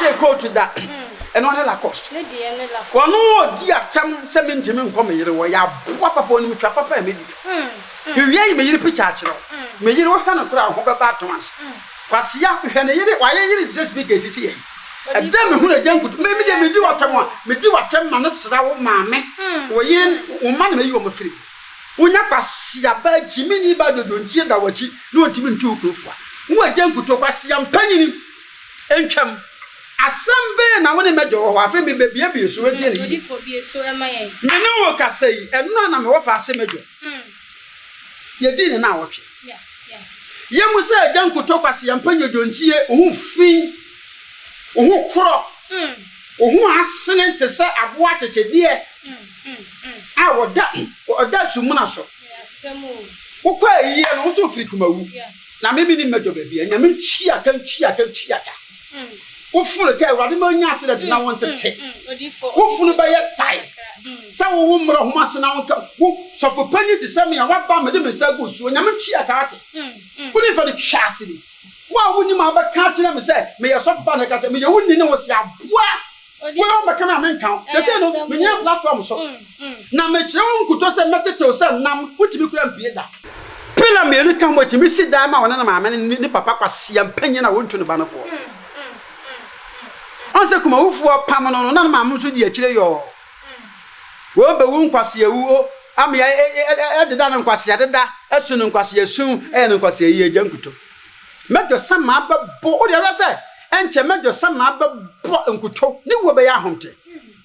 Mehyɛɛ kootu da. Ɛno ne Lacoste. Ɔno ɔdi atɛm sɛ mentumi nkɔ me yere hɔ. Ɔyɛ aboa papa, ɔnim twa papa a medi. Mewie yi me yere pikya akyerɛ wo. Me yere wohwɛ no koraa a wo ho bɛba ato ase. Kwasea, hwɛ ne yere, wayɛ yere te sɛ speaker esisi yɛ yi. Ɛda a mehunu agya nkutu, me me deɛ medi w'atɛm a, medi w'atɛm ma no sra wo maame, wo yere, wo mma na mayi wɔn afiri mu. Wonya kwasea baa gyimini baa dwodwonkyie da w'akyi na ɔntumi ntu wo kunu fo a, wo agya nkuto, kwasea mpanyini ntwam. Asɛm bɛn na wo ne m'agya wɔ hɔ? Afei mebebiebie so, tie no yie. Me ne wo rekasa yi, ɛno a na mewɔ faase m'agya. Yɛdii ne naawɔtwe. Yɛhu sɛ agya nkutoo kwaseampa nyodwonkyie, wo ho fi, wo ho korɔ, wo ho asene te sɛ aboa akyekyedeɛ a wɔda ɔda sumina so. Wokɔ ayie no, wo nso wofiri Kumawu. Na me mennim m'adwa baabi a, Nyame ntwi aka, ntwi aka, ntwi aka. Wo funu kɛ Awurade ma onya accident na wo ntete. Wo funu bɛyɛ tae sɛ wo wo mmerɛ homa ase na wo nka wo sɔfo panyin te sɛ me a waba mede me nsa agu so Onyame ntwi aka ate. Wo ne mfa no twa ase bi. Wo a wonim a wobɛka akyerɛ me sɛ meyɛ sɔfo ba na ɛka sɛ meyɛ wo ni ne wo se aboa. Wo a wobɛka me a menka wo. Sɛsei no menyɛ platform so. Na mekyerɛ wo nkutoo sɛ mɛtetew sɛ nam, wontumi kura mpue da. Pillar mmienu ka ho a etumi si dan ma ɔne ne maame ne ne papa kwasia mpanyin a wontu ne ba no foɔ. Ɔn sɛ kumawufoɔ pam no no na ne maame nso di akyire yɔɔ. Wɔbɛwu nkwasea wuo ama yɛdeda no nkwasea deda, asu no nkwasea su, ɛyɛ no nkwasea yie agya nkuto. Mɛdɔ sɛ mabɛbɔ, wo deɛ hwɛ sɛ ɛnkyɛ mɛdɔ sɛ mabɛbɔ nkuto, ne wuo bɛyɛ ahomte.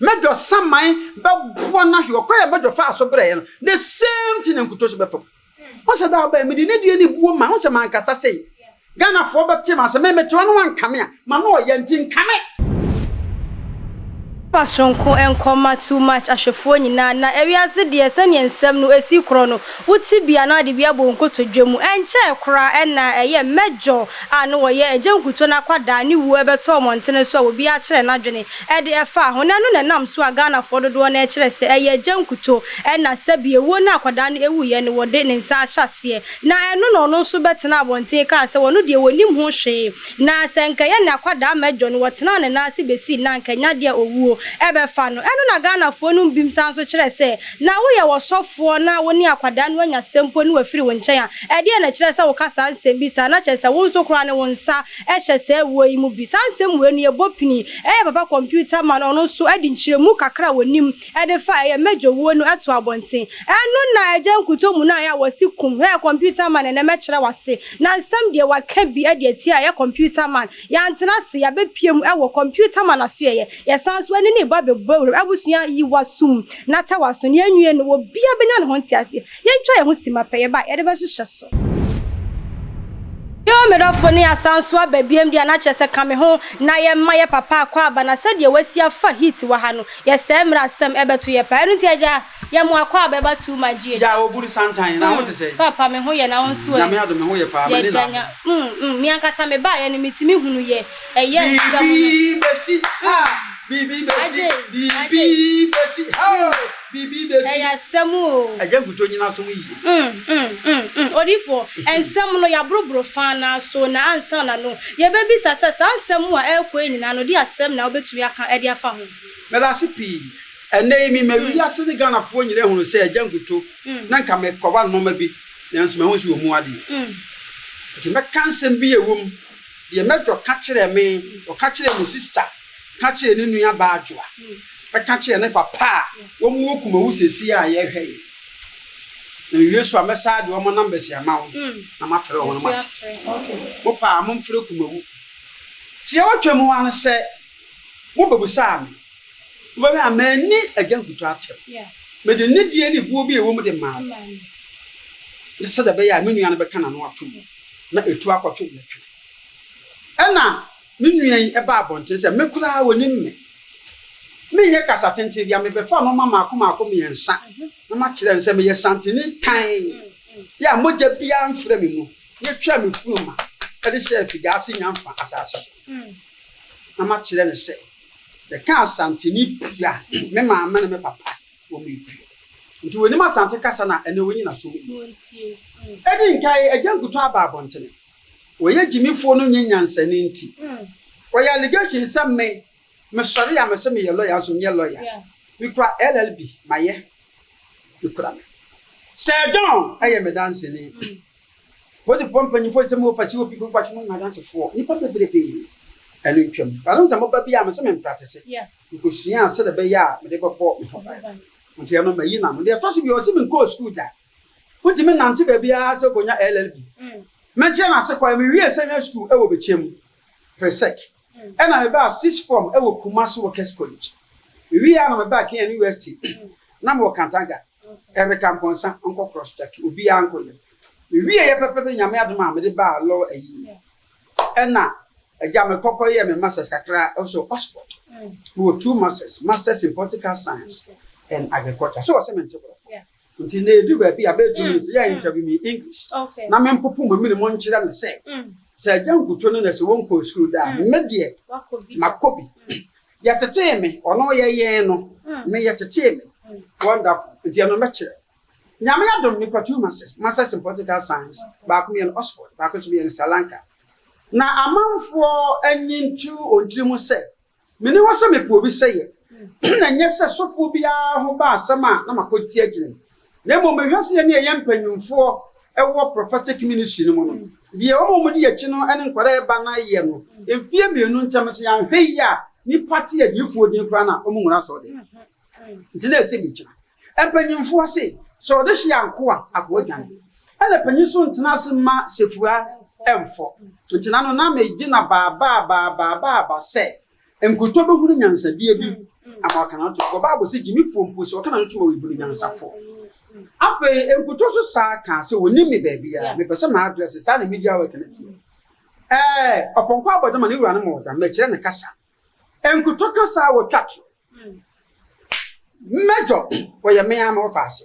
Mɛdɔ saman bɛboa no ahwe, ɔkwan a mɛdɔ faa so brɛeɛ no, the same thing na nkuto so bɛfam. Wo sɛ da ɔbɛn, mede ne deɛ ne buo ma, wo sɛ mankasa sei. Ghanafoɔ bɛte ma sɛ me mete hɔ no wankame a, ma no ɔyɛ nti nkame. Papa soronko nkɔ ma too much ahwɛfoɔ nyinaa na ewiase deɛ sɛdeɛ nsɛm no esi korɔ no wote bi anaa de bi abɔ wo nkotodwe mu ɛnkyɛɛ koraa ɛna ɛyɛ mɛjɔ a na ɔyɛ agya nkuto no akwadaa ne wuo ɛbɛtɔɔ mmɔntene so a obiara kyerɛ n'adwene ɛde ɛfaa ho na ɛno na ɛnam so a Ghanafoɔ dodoɔ no ɛkyerɛ sɛ ɛyɛ agya nkuto ɛna sɛbi ewuo no a akwadaa no ɛwuiɛ no wɔde ne nsa ahyɛ aseɛ na ɛno na ɔno nso bɛtenaa abɔnten kaa sɛ ɔno deɛ ɔnnim ho hwee Na sɛ nka ɛyɛ n'akwadaa mɛdwo no, wɔtenaa ne nan ase bɛsii nnɛ a nka ɛnya deɛ owuo ɛbɛfa no. Ɛno na Ghanafoɔ no mu bi san nso kyerɛ sɛ, na woyɛ ɔsɔfoɔ na wo ne akwadaa no anya asɛm mpo na wafiri wo nkyɛn a, ɛdeɛn na ɛkyerɛ sɛ woka saa nsɛm bi saa? Na kyerɛ sɛ wo nso koraa no wo nsa hyɛ saa wuo yi mu bi. Saa nsɛm wei no yɛbɔ pini. Ɛyɛ papa computer man, ɔno nso de nkyerɛmu kakra a ɔnim de fa ɛyɛ major wuo no to abɔnten. Ɛno na agya nkuto mu no a ɛyɛ a wɔsi kum. Hwɛ computer man ɛnɛ mɛkyerɛ wo ase. Na nsɛm deɛ waka bi de atia ɛyɛ computer man. Yɛantena ase, yɛabɛpue mu ɛwɔ computer man asoɛeɛ. Yɛsan nso ɛne ne ba bɛbɔ wuram. Abusua yi w'asom na tɛ w'aso. Nea ɛnwie no obiara bɛnya ne ho nteaseɛ. Yɛntwa yɛn ho simma pɛ, yɛba a yɛde bɛhyehyɛ so. Yoo me dɔfo ne asan so aba biam deɛ na kyerɛ sɛ ka me ho na yɛ mma yɛ papa akwaaba na sɛdeɛ wasi afa heat wɔ ha no yɛ sɛɛ mmerɛ asɛm ɛbɛto yɛ paa ɛno nti agya yɛ mo akwaaba ɛba too much gye Yaa oburu santan na ho te sɛn? Papa me ho yɛ na wo nso ɛ? Nyame adom me ho yɛ paa m'ani Yɛda na nya mm mm me ankasa me baayɛ no me tumi hunu yɛ ɛyɛ nsɛm no. Biribi bɛsi ha biribi bɛsi Agyei biribi agyei bɛsi ha Biribi bɛsi. Ɛyɛ asɛm o. Agya nkutoo nnyina som yie. Mm mm mm mm Odiyifoɔ, nsɛm no yɛaboroboro faa no ara so na ansa na no yɛbɛbisa sɛ saa nsɛm a ɛrekɔ yi nyinaa no de asɛm na wobɛtumi aka de afa ho? Medase pii. Ɛnnɛ yi mema wiase ne Ghanafoɔ nyinaa hunu sɛ Agya Nkuto na nka mekɔba nnoɔma bi nanso mahu sɛ ɔmmu adeɛ. Nti mɛka nsɛm bi a ɛwɔ mu, deɛ Major ka kyerɛɛ me, ɔka kyerɛɛ me sister, ka kyerɛɛ ne nua baa Adwoa. ka kyerɛ ne papa a wɔwɔ Kumawu seesei a yɛrehwɛ yi. Na mewie so a, mɛsan de wɔn numbers ama wo na mafrɛ wɔn na moate. Mopɛ a, momfrɛ Kumawu. Deɛ wɔtwa mu ara ne sɛ, mobɛbisaa me, mobɛhwɛ a manni agya nkutoo atɛm. Mede nidie ne buo bi a ɛwɔ mu de maa no, ne sɛdeɛ ɛbɛyɛ a me nua no bɛka n'ano atom na ɛtu akɔtwe deɛ ɛtwe. Ɛna Me nua yi baa abɔnten sɛ me koraa onim me. Menyɛ kasa tenten bia, mebɛfa nnoɔma mmaako mmaako mmiɛnsa na makyerɛ no sɛ meyɛ Santene kann yɛ a mogya biara mfra me mu. Yɛtwaa me funuma de hyɛɛ Figaase Nyamfa asase so na makyerɛ no sɛ yɛka Asantene pii a, me maame ne me papa wɔn yɛ pii. Nti wɔnim Asante kasa na ɛnɛ wɔnyina so mu. Ɛdi nkan, Agya Nkuto aba abɔntene. Wɔyɛ gyimifoɔ no nyɛ nyansani nti. Ɔyɛ allegation sɛ me, mesɔre a mese meyɛ lawyer nso menyɛ lawyer. Mekura LLB, mayɛ. Mekura me. Sir John yɛ me danseni. Polisifoɔ mpanyinfoɔ sɛ mo fa COP ko fa kyɛ mo adansefoɔ. Nipa bebrebe ɛno ntwam. Ɛno sɛ moba bi a mese me mpratese. Mekosua sɛdeɛ ɛbɛyɛ a mede bɛbɔ me ho ban. Nti ɛno mayi n'ano. Deɛ ɛtɔ so bio, ɔse menkɔɔ sukuu da. Wontumi nnante baabiara sɛ wokɔnya LLB. Menkyerɛ no ase kwan. Mewiee senior school wɔ Bɛkyɛm, Presec. Ɛna mebaa sixth form wɔ Kumasi Workers College. Mewiee a na mebaa Kenya University. Na mewɔ Kantanga, Erika Mpɔnsa nkɔ cross check, obiara nkɔyɛ. Mewieeɛ pɛpɛpɛ Nyame adom a mede baa law ayi mu. Ɛna agya mekɔ kɔyɛɛ me masters kakra nso Oxford. Mewɔ two masters, masters in political science and agriculture. So ɔsɛ mente borɔfo. Nti na edu baabi a bɛyɛ 2 minutes yɛ interview me in English. Na mempopo mo mene mo nkyerɛ no sɛ sɛ agya nkuto no na sɛ wɔnkɔ sukuu da a, me deɛ makɔ bi. Yɛtetee me, ɔno yɛ yɛn no, me yɛtetee me. Wonderful. Nti ɛno mɛkyerɛ. Nyame adom mekura two masters, masters in political science, baako meyɛ no Oxford, baako nso meyɛ no Sri Lanka. Na amanfoɔ anyi ntu wɔn tiri mu sɛ Menni hɔ sɛ mepɛ obi sɛeɛ, na ɛnyɛ sɛ sɔfoɔ biara ho ba asɛm a na makɔti agyina mu, na mmom mehwɛ sɛ yɛne ɛyɛ mpanyimfoɔ wɔ prophetic ministry no mu no, deɛ wɔn a wɔdi akyi no ne nkwadaa a ɛba no yɛ no, mfeɛ mmienu ntam sɛ yɛanhwɛ yie a, nnipa te adiyifoɔ din koraa no a, wɔnwura asɔredan mu. Nti na ɛsɛ megyina. Mpanyimfoɔ se, sɛ ɔde hye anko a, akoa dwane. Ɛna panyin nso ntena ase mma hyɛfua mfɔ. Nti na no na megyina baabaabaabaabaaba sɛ nkutoo bɛhunu nyansadeɛ bi ama waka n'ano tom. Wɔ Bible se gyimifoɔ mpo sɛ ɔka n'ano tom a ɔyɛ bunu nyansafoɔ. Afei nkutoo nso saa kaa sɛ ɔnim me baabiara, mepɛ sɛ m'address saa na media work no teɛ. Ɛɛ ɔpɔnkɔ abɔdam a ne wura no ma ɔdam, mɛkyerɛ ne kasa. Nkutoo kasa a wɔtwa to. Mɛjɔ wɔyɛ me ara me wɔfa ase.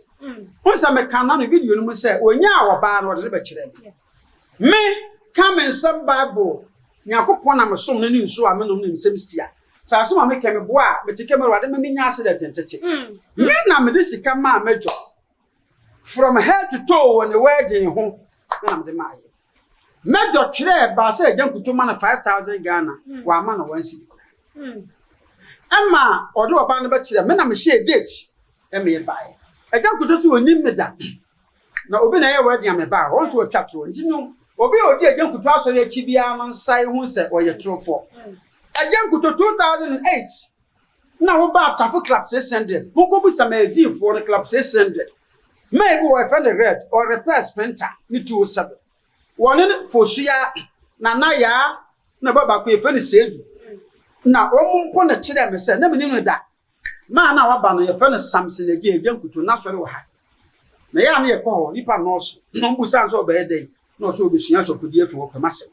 Wohu sɛ meka na no video no mu sɛ onyaa ɔbaa no ɔde no bɛkyerɛ me. Me ka me nsɛm Bible Nyankopɔn na mesom no ne nsuo a menom ne nsɛm stia. Sɛ asɛm a meka meboa a mete kɛ m'Awurade ma menya accident ntete. Me na mede sika maa Mɛjɔ from head to toe wɔ ne wedding ho me na mede maayɛ. Mɛdɔ twerɛɛ baa sɛ agya nkuto ma no 5000 Ghana, wamma no one cedi koraa. Ɛma ɔde ɔbaa no bɛkyerɛ me na mehyɛɛ date ɛma yɛbaeɛ. Agya nkuto sɛ ɔnim me da na obi na ɛyɛ wedding a mebaa hɔ, ɔno nso watwa torɔ nti no obi a ɔdi agya nkuto asɔre akyi biara no nsa hu sɛ ɔyɛ torofoɔ. Agya nkuto 2008 na wobaa Tafo Club 600, monkɔbisa Magazinefoɔ no Club 600. May bi wɔ hɔ yɛfrɛ no Red, ɔrepɛ Sprinter ne 207. Wɔne no Fosua, Nana Yaa na ba baako yɛfrɛ no Seidu. Na wɔn mpo na kyerɛɛ me sɛ, na menim no da. Maa na waba no yɛfrɛ no Samson Agye, Agya Nkuto, n'asɔre wɔ ha. Na yɛ a na yɛkɔ hɔ, nnipa nnɔɔso. Na wɔn busaa no sɛ ɔbɛyɛ dɛn, na ɔsɛ ɔbɛsua asɔfodie afiri hɔ, pɛ m'asɛm.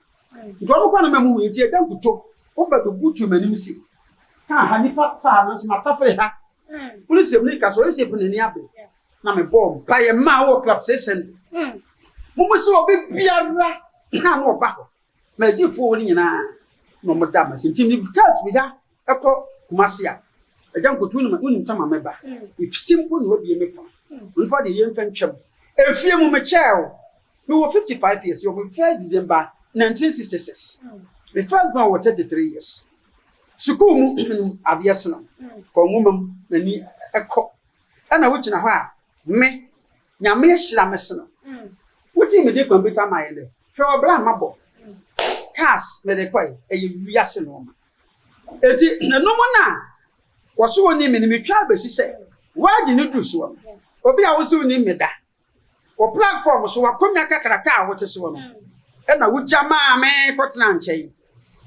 Nti wɔn kɔ na mamu hu, nti Agya Nkuto, woba bɛbutu m'anim se, kaa ha, nnipa fa ha, nanso matafere ha. Wone sɛ mene ka sɛ ɔyɛ sɛ n'ani abere. Na mebɔɔ mpaeɛ maa wɔ club sɛ Sunday. Momu sɛ obi biara na na ɔba hɔ. Mazifoɔ wɔ no nyinaa na ɔmo da mase. Nti me kaa firi ha ɛkɔ Kumasi a, agya nkotu no wonim tama mɛba. Efisi mpo na wabie me pono. Onipa deɛ yɛmfa ntwam. Efie mu mekyɛɛ o. Mewɔ 55 years, yɛwɔ me first December 1966. Me first born wɔ 33 years. Sukuu mu menim adeɛ sene wo. Kɔ nwoma mu m'ani kɔ. Ɛna wogyina hɔ a me Nyame ahyira me sene wo. Wotii me de kɔmputa ma yɛ dɛ. Hwɛ ɔbra a mabɔ. Cars mede kɔe ɛyɛ wiase nnoɔma. Enti ɛno mu na wɔso wɔnim me no metwa abɛsi sɛ woagye no du soɔ no. Obi a wose wonim me da. Wo platform so w'akonnwa kakraka a wote soɔ no ɛna wogya maa me kɔtenaa nkyɛn.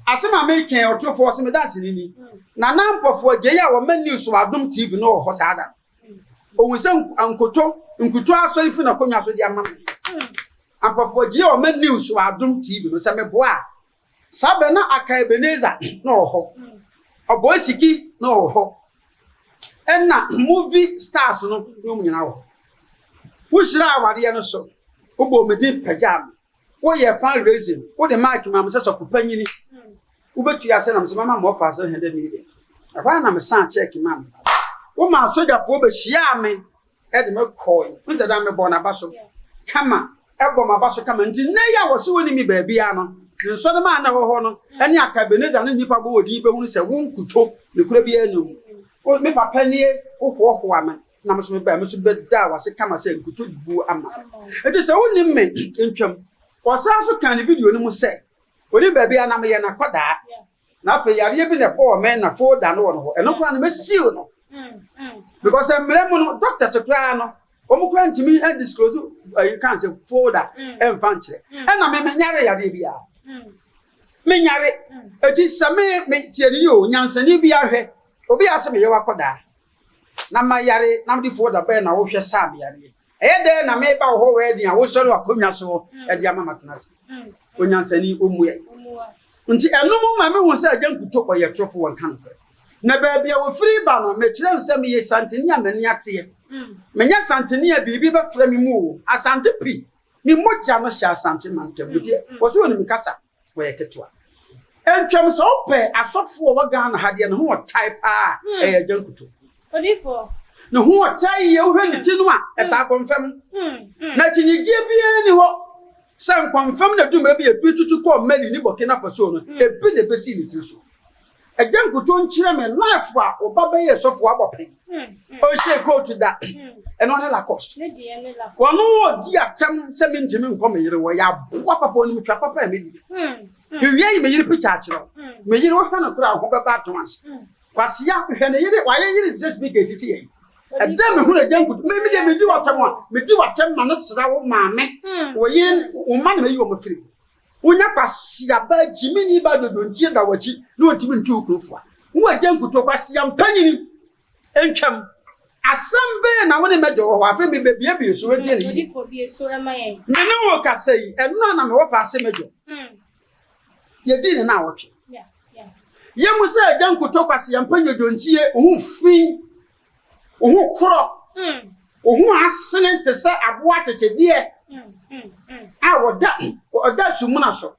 Asɛm a meka yi ɔtorofoɔ ɔse me danseni ni. Nana Ampɔfoɔ Agyei a wɔma news wɔ Adom TV no wɔ hɔ saa da no. Ohun sɛ nkoto nkuto asɔre fi n'akonnwa so de ama me. Ampɔfoɔ Agyei a wɔma news wɔ Adom TV no sɛ meboa a saa bɛ na aka Ebenezer na ɔwɔ hɔ. Ɔbɔe Siki na ɔwɔ hɔ. Ɛna movie stars no ne wɔn nyinaa wɔ hɔ. Wohyiraa awareɛ no so. Wobɔɔ me din pagyaa me. Woyɛɛ fundraising. Wode mic maa me sɛ sɔfo panyini. Wobɛtua sɛ na mesɛ mɛma mo ɔfa sɛ 100 million. Ɛhɔ ara na mesan check maa me ba. Womaa sogyafoɔ bɛhyiaa me de me kɔe. Wohu sɛ da mebɔɔ n'aba so kama. Ɛbɔ m'aba so kama. Nti nnɛ yi a wɔse wɔnni me baabiara no, ne nsɔremma a na ɛwɔ hɔ no ne aka Ebenezer ne nnipa bɔ wɔ din bɛhunu sɛ wo nkutoo nokorɛ biara nni wo mu. Me papa nie, wohoahoa me na me nso mebaa, me nso bɛdaa w'ase kama sɛ nkutoo de buo ama me. Enti sɛ wonim me ntwam. Ɔsan nso kaa ne video no mu sɛ, onim baabi a na meyɛ n'akwadaa. Na afei yareɛ bi na ɛbɔɔ me na folder no wɔ no hɔ. Ɛno koraa no mɛsiw no. Because mmerɛ mu no doctors koraa no wɔn koraa ntumi disclose ɛyi kan sɛ folder ɛmfa nkyerɛ. Ɛna me menyare yareɛ biara. Menyare. Eti sɛ me me tie ne yie o nyansani bi ahwɛ obi a sɛ meyɛ wakɔdaa na mayare na mede folder bɛɛ na wohwɛ saa me yareɛ. Ɛyɛ dɛn na meba wo hɔ wɛɛden a wosɔre w'akonnwa so de ama matena ase? Onyansani, ommua. Nti ɛno mu ma mehu sɛ Agya Nkuto ɔyɛ torofo, wɔnka nokorɛ. Na baabi a wɔfiri ba no, mekyerɛ no sɛ meyɛ Santeni a m'ani ateɛ. Menyɛ Santeni a biribi bɛfra me mu o. Asante pi, me mogya no hyɛ Asante mantam mu. Nti wɔse wɔnim kasa. wɔyɛ ketewa. Ntwam sɛ wopɛ asɔfoɔ wɔ Ghana ha deɛ ne ho ɔtae paa hmm. ɛyɛ agya nkuto. Ne ho ɔtae yie wohwɛ ne ti no a ɛsa hmm. akɔmfam. Hmm, Na akyinnyegyeɛ biara ni hɔ sɛ nkɔmfam na dwuma bi ebi tutu kɔɔ Mali ne Burkina Faso no ebi na ebesi ne tiri so. Agya nkuto nkyerɛ me life a ɔba bɛyɛ sɔfo abɔ pɛn. Ɔnhyɛ coat da. Ɛno ne Lacoste. Ɔno ɔdi atɛm sɛ mentumi nkɔ me yere wɔ yɛ aboa papa onim twa papa a medi. Mewia yi me yere picture akyerɛ wo. Me yere wohwɛ no koraa ho bɛba ato ase. Kwasea hwɛ ne yere wayɛ yere te sɛ speaker esisi yɛn. Ɛdɛ me hunu agya nkuto me me deɛ medi w'atɛm a medi w'atɛm ma ne sra wo maame. Wo yere wo mma na mayi wɔn afiri mu. Wonya kwasea ba gyimini ba dodonkyie da w'akyi na ɔntumi ntu wo kunu fo a, wo agya nkutoo kwasea mpanyini ntwam. Asɛm bɛn na wo ne m'agya wɔ hɔ? Afei mebebiebie so, wotie no yiye. Me ne wo rekasa yi, ɛno a na mewɔ faase m'agya. Yɛdii ne naawɔtwe. Yɛhu sɛ agya nkutoo kwasea mpanyin dodonkyie, wo ho fi. Wo ho korɔ, wo ho asene te sɛ aboa akyekyedeɛ a wɔda ɔda sumina so.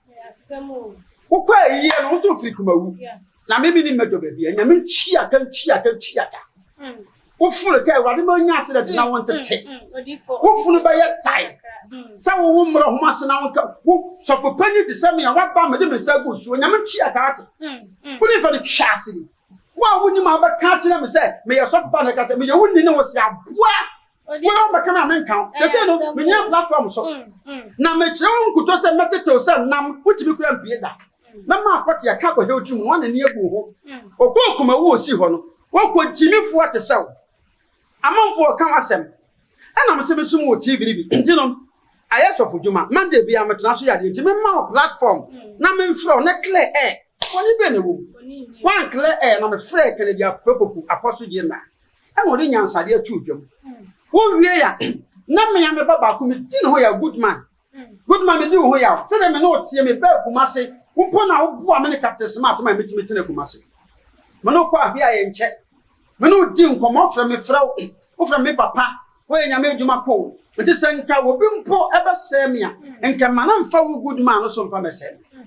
Wokɔ ayie no, wo nso wofiri Kumawu. Na me menim mɛdɔ baabi a Nyame ntwi aka ntwi aka ntwi aka. Wofunu kɛ Awurade ma onya accident na wo ntete. Wo funu bɛyɛ tae sɛ wowo mmerɛ homa ase na wonka wo sɔfo panyin te sɛ me a waba mede me nsa agu so Nyame ntwi aka ate. Wo ne mfa no twa ase ni. Wo a wunnim a wobɛka akyerɛ me sɛ meyɛ sɔfo ba na ɛka sɛ meyɛ wo ni ne wo se aboa. Wo a wobɛka me a menka wo. Sɛsɛ no menyɛ platform so. Na mekyerɛ wo nkutoo sɛ mɛtetew sɛ nam wotumi kura mpie da. Mɛma akɔte aka akɔhɛ wo tirim na woanani agu wo ho. Ɔkɔɔ Kumawu osii hɔ no, wɔkɔ gyimifoɔ te sɛ wo. Amanfoɔ reka w'asɛm. Ɛna mese mesom wɔ TV no bi nti no ayɛ sɔfo dwuma. Monday biara metena so yɛ adeɛ nti mema wo platform na memfrɛ wo na clear air. Bɔne bɛn na ɛwɔ mu? Woan clear air na mefrɛɛ Kennedy Akuffo Poku Apostle General ɛna ɔde nyansadeɛ too dwam. Wowie a na me a me ba baako medi ne ho yaw Goodman. Goodman medi wo ho yaw sɛdeɛ me ne wo teɛ mebaa Kumase wo mpo na woboa me ne Captain Smart ma metumi tena Kumase. Me ne wo kɔ ahwe a yɛnkyɛ. Me ne wo di nkɔmmɔ, frɛ me frɛ wo, wofrɛ me papa, woyɛ Nyame adwuma ko o. Nti sɛ nka obi mpo bɛsɛe me a, nka mma no mfa wo good man no so mfa mɛsɛe me.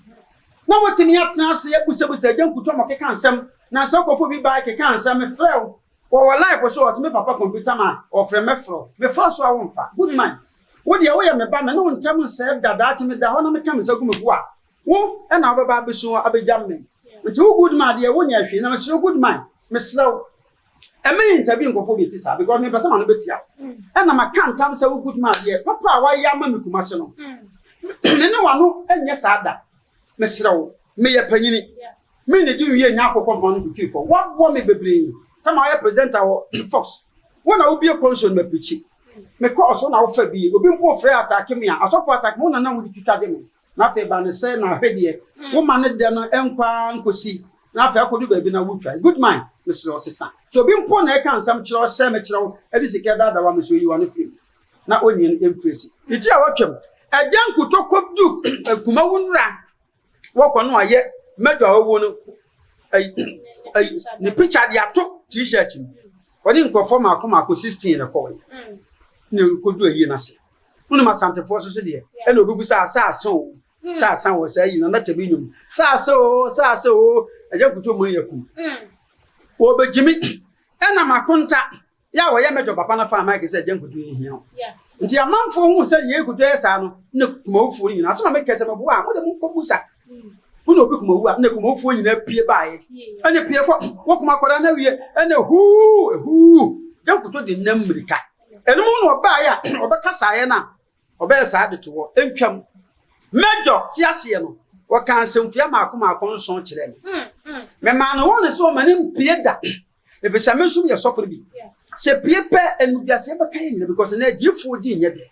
Na watumi atena ase abusabusa agya nkutu ama ɔkeka nsɛm. Na sɛ wokɔfa obi bae keka nsɛm, mefrɛ wo, wɔwɔ live so, ɔse me papa computer man, ɔfrɛ mɛfrɛ wo, mefrɛ wo so a womfa. Good man, wo deɛ woyɛ me ba, me ne wo ntam nsɛe da, daakye meda hɔ na meka me nsa gu me bo a, Wo na wobɛba abɛsu hɔ abɛgyam me. Nti wo good man deɛ wonyɛ hwee na mesrɛ wo good man mesrɛ wo ɛmɛ interview nkurɔfoɔ bi ti saa because mepɛ sɛ ma no bɛtia wo ɛna maka ntam sɛ wo good man deɛ papa a wayɛ ama me Kumase no me ne wano nyɛ saa da mesrɛ wo meyɛ panyini me ne di nwie nya akokɔ mfa no kutwi fɔ waboa me bebree sɛ ma ɔyɛ presenter wɔ Fox wo na wobie console no mapirikyi mekɔɔ so na wofa bie obi mpo frɛ atake me a asɔfo atake me wo na na wode twitwa gye me Na afei ba no sɛ na ahwɛ deɛ wo ma no dɛ no nkɔ ara nkɔsi na afei akɔdu baabi na wotwa. Good man, mesrɛ wo sesa. Sɛ obi mpo na ɛka nsɛm kyerɛ wo sɛ mekyerɛ wo de sika daadaa wo a, mesrɛ wo yi w'ano firi mu na onii no mfiri ase. Ne ti a watwam. Agya nkutɔ kɔdu Kumawu nnura wɔkɔ no ayɛ mɛdwo a wawu no ayi ayi ne picture de ato t-shirt mu. Ɔne nkurɔfoɔ mmaako mmaako 16 na ɛkɔɔeɛ. Na ɛkɔdu ayie no ase. Wonim Asantefoɔ so so deɛ, ɛna obi bu sɛ asa asa o, sɛ asa wɔ saa yi na na tɛbi nnwom. Sɛ asa o, sɛ asa o, agya nkuto mu yɛ kum. Wɔbɛgyimi, ɛna makonta, yɛ a wɔyɛ mɛjɔ papa no faa mic sɛ agya nkuto yɛ hia o. Nti amanfoɔ hu sɛ yɛ nkuto yɛ saa no, ne kumawufoɔ no nyinaa, asɛm a mekɛ sɛ meboa a, mode monkɔ busa. Wo na obi kumawu a, na kumawufoɔ nyinaa pie baeɛ. Ɛne pie kɔ, wɔkum akwadaa no awie, ɛne huu, huu. Gya nkuto de nam mmirika. Ɛno mu na ɔbaeɛ a, ɔbɛkasaeɛ no a, ɔbɛyɛ saa de to hɔ. Ntwam. Major te aseɛ no, wɔkaa nsɛmfua maako maako nson kyerɛɛ me. Memaa no wɔne sɛ ɔma no mpie da. Ɛfiri sɛ me nso meyɛ sɔfo no bi. Sɛ pie pɛ animguaseɛ bɛka yɛ nyina because na adiyifoɔ di nyɛ dɛ.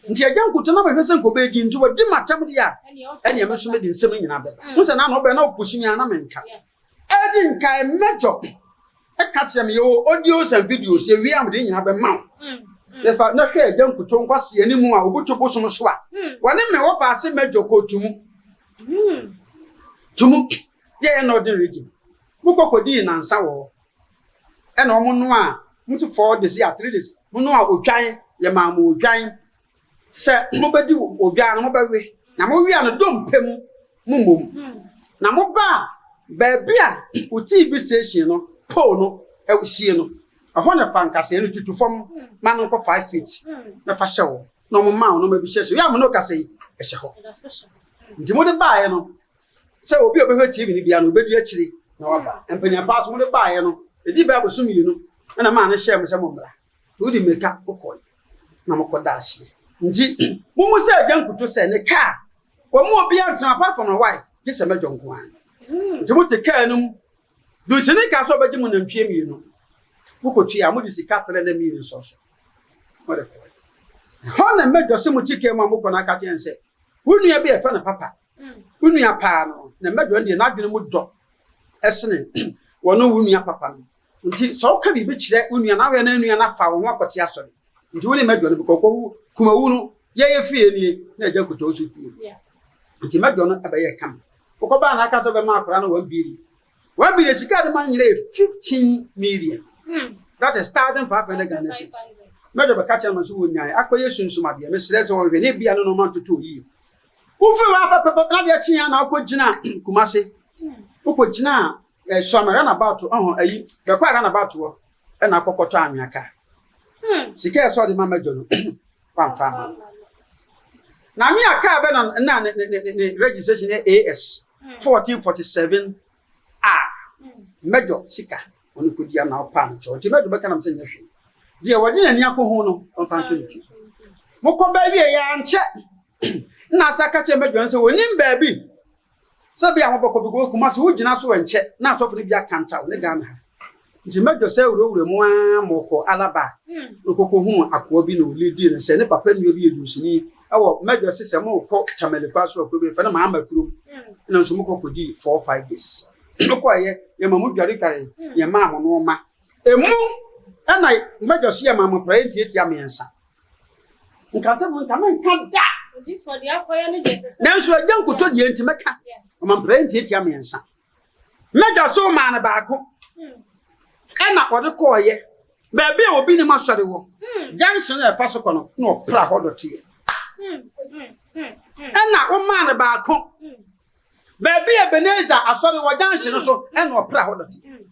Nti agya nkoto na mehwɛ sɛ nka ɔbɛdi nti wɔdi m'atam deɛ a ɛneɛ me nso mede nsɛm no nyinaa bɛba. Wo sɛ na na ɔbɛn na ɔpusi me a na menka. Ɛdi nkae mɛjɔ ɛka kyerɛ me yɛwɔ audios and videos yɛwie a mede nyinaa bɛma wo. Yɛfa na hwɛ agya nkoto nkwaseɛ ne mu a ɔbutu bosom so a wɔne me wɔfa ase mɛjɔ kɔ tumu. Tumu yɛyɛ northern region. Mokɔ kɔdii nnansa wɔ hɔ. Ɛna wɔn noaa, mo se 4 days ya 3 days, mo noaa odwan, yɛmaa mo odwan sɛ mobɛdi odwan no mobɛwe. Na mowea no dompe mu, mo mmom. Na mobaa baabi a wo TV station no pole no sie no, ɛhɔ na fa nkasɛɛ no tutu fam ma no nkɔ 5 feet na fa hyɛ hɔ. Na wɔn maa wo nneɛma bi hyɛ so. Yɛ a mo ne wo kasa yi, ɛhyɛ hɔ. Nti mode baeɛ no, sɛ obi a ɔbɛhwɛ TV no biara no, obɛdi akyire na waba. Mpanyin paa so mode baeɛ no, ɛdi bɛɛ abosom 2 ɛna maa no hyɛɛ mo sɛ mommra. Nti wode mmirika wokɔe na mokɔda aseɛ. Nti momu sɛ agya nkuto sɛ ne kaa, wɔn mu obiara ntena apart from my wife, gye sɛ mɛdwo nko ara. Nti mote kaa no mu, dunsini kaa sɛ ɔbɛgye mo nantwie 2. Mokɔtua a, mode sika trɛ na mmienu nsɔ so. Mode kɔe. Ɛhɔ na mɛdwo sɛ mote kaa mu a mokɔ no aka kyerɛ no sɛ, wo nua bi a ɛfɛ no papa, Wo nua paa no, na mmɛdɔ no deɛ n'adwene mu dɔ sene wɔne wo nua papa no. Nti sɛ woka biribi kyerɛ wo nua na woyɛ na nua no afa wo ho akɔte asɔre. Nti wo ne mmɛdɔ no bɛkɔ kɔwu kumawu no yɛyɛ fie nie na agya kutoo so fie. Nti mmɛdɔ no ɛbɛyɛ kama. Wokɔbaa na aka sɛ wobɛma akwadaa no 1 billion. 1 billion sika de ma no nyina yɛ 15 million. That is 1,500 Ghana cedis. Mmɛdɔ bɛka kyerɛ no sɛ wɔnyae akɔyɛ sunsum adeɛ. Mesrɛ sɛ wɔnhwɛ ne bia no na ɔma ntoto yie. Wofiri hɔ pɛpɛpɛ na adeɛ kyeeɛ na wokɔgyina Kumase. Wokɔgyina eh, Suame runabout ɔho ayi bɛkɔ a runabout hɔ ɛna akɔkɔtɔ anwea kaa. Sika ɛsɛ ɔde ma mɛdwo no wamfa ama no. Na anwea kaa bɛ na na ne ne ne ne registration yɛ AS 1447 A. Mɛdwo sika ɔno kɔdi ana ɔpaa no kyɛw nti mɛdwo bɛka nam sɛ nyɛ hwee. Deɛ wɔde n'ani akɔhu no ɔmfa nto ne ti. Mokɔ baabi a ɛyɛ ankyɛ Nna asa ka kyerɛ m'adwan sɛ onim baabi sɛ bia wɔbɛkɔ because Kumasi wogyina so ɛnkyɛ na asɔfo no bi akantaw ne Ghana ha. Nti m'adwa sɛ wurawura mu ara ma ɔkɔ Alaba na ɔkɔkɔhuu akoa bi na ɔliidii no sɛ ne papa nua bi yɛ dunsini ɛwɔ m'adwa se sɛ mokɔ Tamale kwan so akuro bi yɛfrɛ no Mahama kurom na nso mokɔ kɔdii 4, 5 days. Mokɔeɛ yɛma mo dwaredware yɛmaa mo nnoɔma. Emu ɛna m'adwa so yɛmaa mo praeɛ ntiatia mmiɛnsa. Nka sɛ mo nka menka da. Nanso agya nkoto deɛ nti mɛka. Ɔma mprɛ ntiatia mmiɛnsa. Mɛdwa so maa no baako. Ɛna ɔde kɔɔyɛ. Baabi a obi nim asɔre wɔ. Junction a ɛfa so kɔ no na ɔpra hɔ dɔteɛ. Ɛna ɔmaa no baako. Baabi a Ebenezer asɔre wɔ junction no so ɛna ɔpra hɔ dɔteɛ.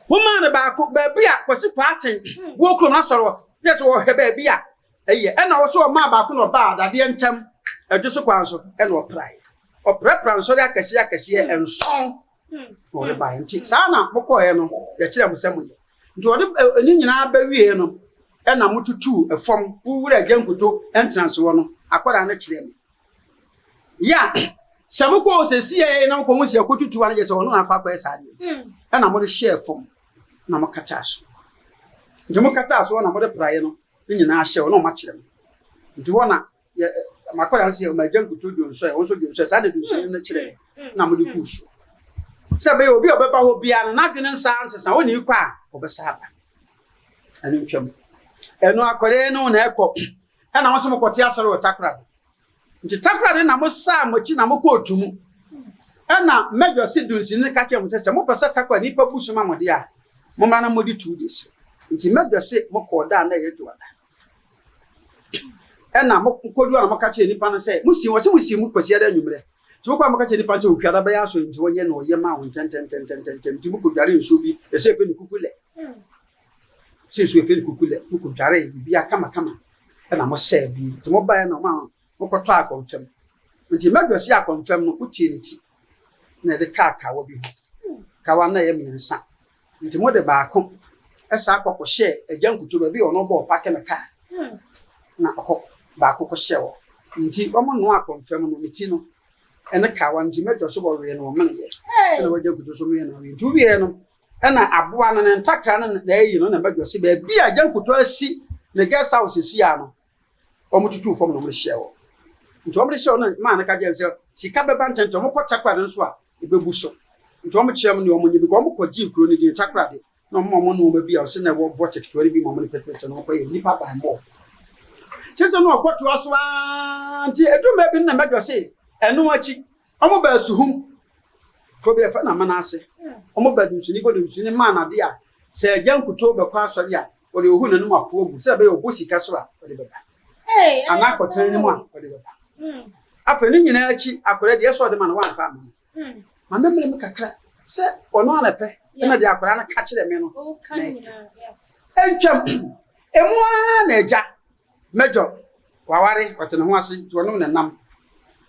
Womaa no baako baabi a Kwasi Kwarteng wɔ kurom no asɔre wɔ yɛ sɛ wɔhwɛ baabi a ɛyɛ ɛna wɔ so ɔmaa baako na ɔbaa dadeɛ ntam ɛdwo so kwan so ɛna ɔpraeɛ. Ɔprapra nsɔre akɛseɛ akɛseɛ 7 na ɔde baeɛ nti saa na mokɔɛ no yɛkyerɛ mo sɛ moyɛ. Nti ɔde ne nyinaa bɛwieɛ no ɛna motutuu ɛfam wowura agya nkuto entrance hɔ no akwadaa no kyerɛ me. Ya sɛ mokɔ sɛ sie na mokɔ ho si akɔtutu ano yɛ sɛ ɔno na akɔ akɔyɛ saa deɛ ɛna mode hyɛɛ fam na mokataa so. Nti mokataa so na mode praeɛ no ne nyinaa hyɛ hɔ na ɔma kyerɛ mo. Nti hɔ na yɛ makɔda sɛ ɔma agya nkuto dwonsɔ ɛ wɔn nso dwonsɔ saa de dwonsɔ no kyerɛ na mode guu so. Sɛ bɛyɛ obi a ɔbɛba hɔ biara no n'adwene nsa nsesa ɔne kɔ a ɔbɛsa aba. Ɛno ntwam. Ɛno akɔrɛ no na ɛkɔ ɛna wɔn nso mokɔte asɔre wɔ Takoradi. Nti Takoradi na mosaa mo akyi na mokɔɔ tu mu. Ɛna Major se dunsini no ka kyerɛ mo sɛ sɛ mopɛ sɛ Takoradi nipa bu so ma mo deɛ a, mommra na modi 2 days. Nti Major se mokɔɔ da a na ɛyɛ Dwoada. Ɛna mokɔdu a na moka kyerɛ nipa no sɛ mosi wɔ sɛ mosi mu Kwasiada anwummerɛ. Nti mokɔ a moka kyerɛ nipa no sɛ Ofiada bɛyɛ asɔre nti wɔnyɛ na ɔyɛ maa wo ntɛntɛntɛntɛntɛm. Nti mokɔdware nsuo bi ɛsɛ ɛfɛ no kukulɛ. Sɛ nsuo ɛfɛ no kukulɛ mokɔdware biribiara kamakama ɛna mosɛɛ bi. Nti mobaeɛ na ɔma mokɔtɔ akɔmfam. Nti mɛdwɔ si akɔmfam no, wotie ne ti na yɛde kaa kawa bi ho. Kawa no na ɛyɛ mmiɛnsa. Nti mode baako san kɔ kɔhyɛɛ agya nkuto baabi a ɔno bɔɔ ɔpake no kaa na ɔkɔ baako kɔhyɛɛ hɔ. Nti wɔn noa akɔmfam no, ne ti no ɛne kawa no nti mɛdwɔ so wɔwee no wɔmeneeɛ. Ɛna wagya nkuto so meɛ no awie. Nti wowieɛ no ɛna aboa no ne ntakra no na ɛyi no na mɛdwɔ se baabi a agya nkuto asi ne guest house si a no wɔtutuu fam na wɔde hyɛɛ hɔ. Nti wɔde hyɛɛ hɔ no maa no ka kyerɛ sɛ sika bɛba ntɛmntɛm, wɔkɔ Takoradi nso a ɛbɛbu so. Nti wɔkyerɛ m nea wɔnyɛ bi, wɔkɔgyee kuro no din Takoradi na wɔma wɔn nneɛma bi a ɔsɛ na ɛwɔ bɔte ketewa no bi ma wɔde pɛtɛpɛtɛ na wɔkɔyɛ nnipa ban bɔɔ. Kyerɛ sɛ na wɔkɔtoa so ara nti ɛdu mmerɛ bi no na mɛdwa se ɛno akyi wɔn baa Suhum kuro bi ɛfɛ na amana ase wɔn baa Dunsuni kɔ Dunsuni maa no adeɛ a sɛ agya nkutoo bɛkɔ asɔre a ɔde ohu n'anim apo agu sɛ ɛbɛyɛ ɔbɔ sika so a ɔde bɛba anaa akɔtena anim a ɔde bɛba. Afei ne nyinaa akyi akwadaa deɛ ɛsɛ ɔde ma no wamfa ama no. Ma me mmerɛ mu kakra sɛ ɔno ara na ɛpɛ ɛna deɛ akwadaa no ka kyerɛ me no mɛka. Ɛntwam emu ara na agya mɛdwɔ waware ɔte ne ho ase nti ɔno na nam.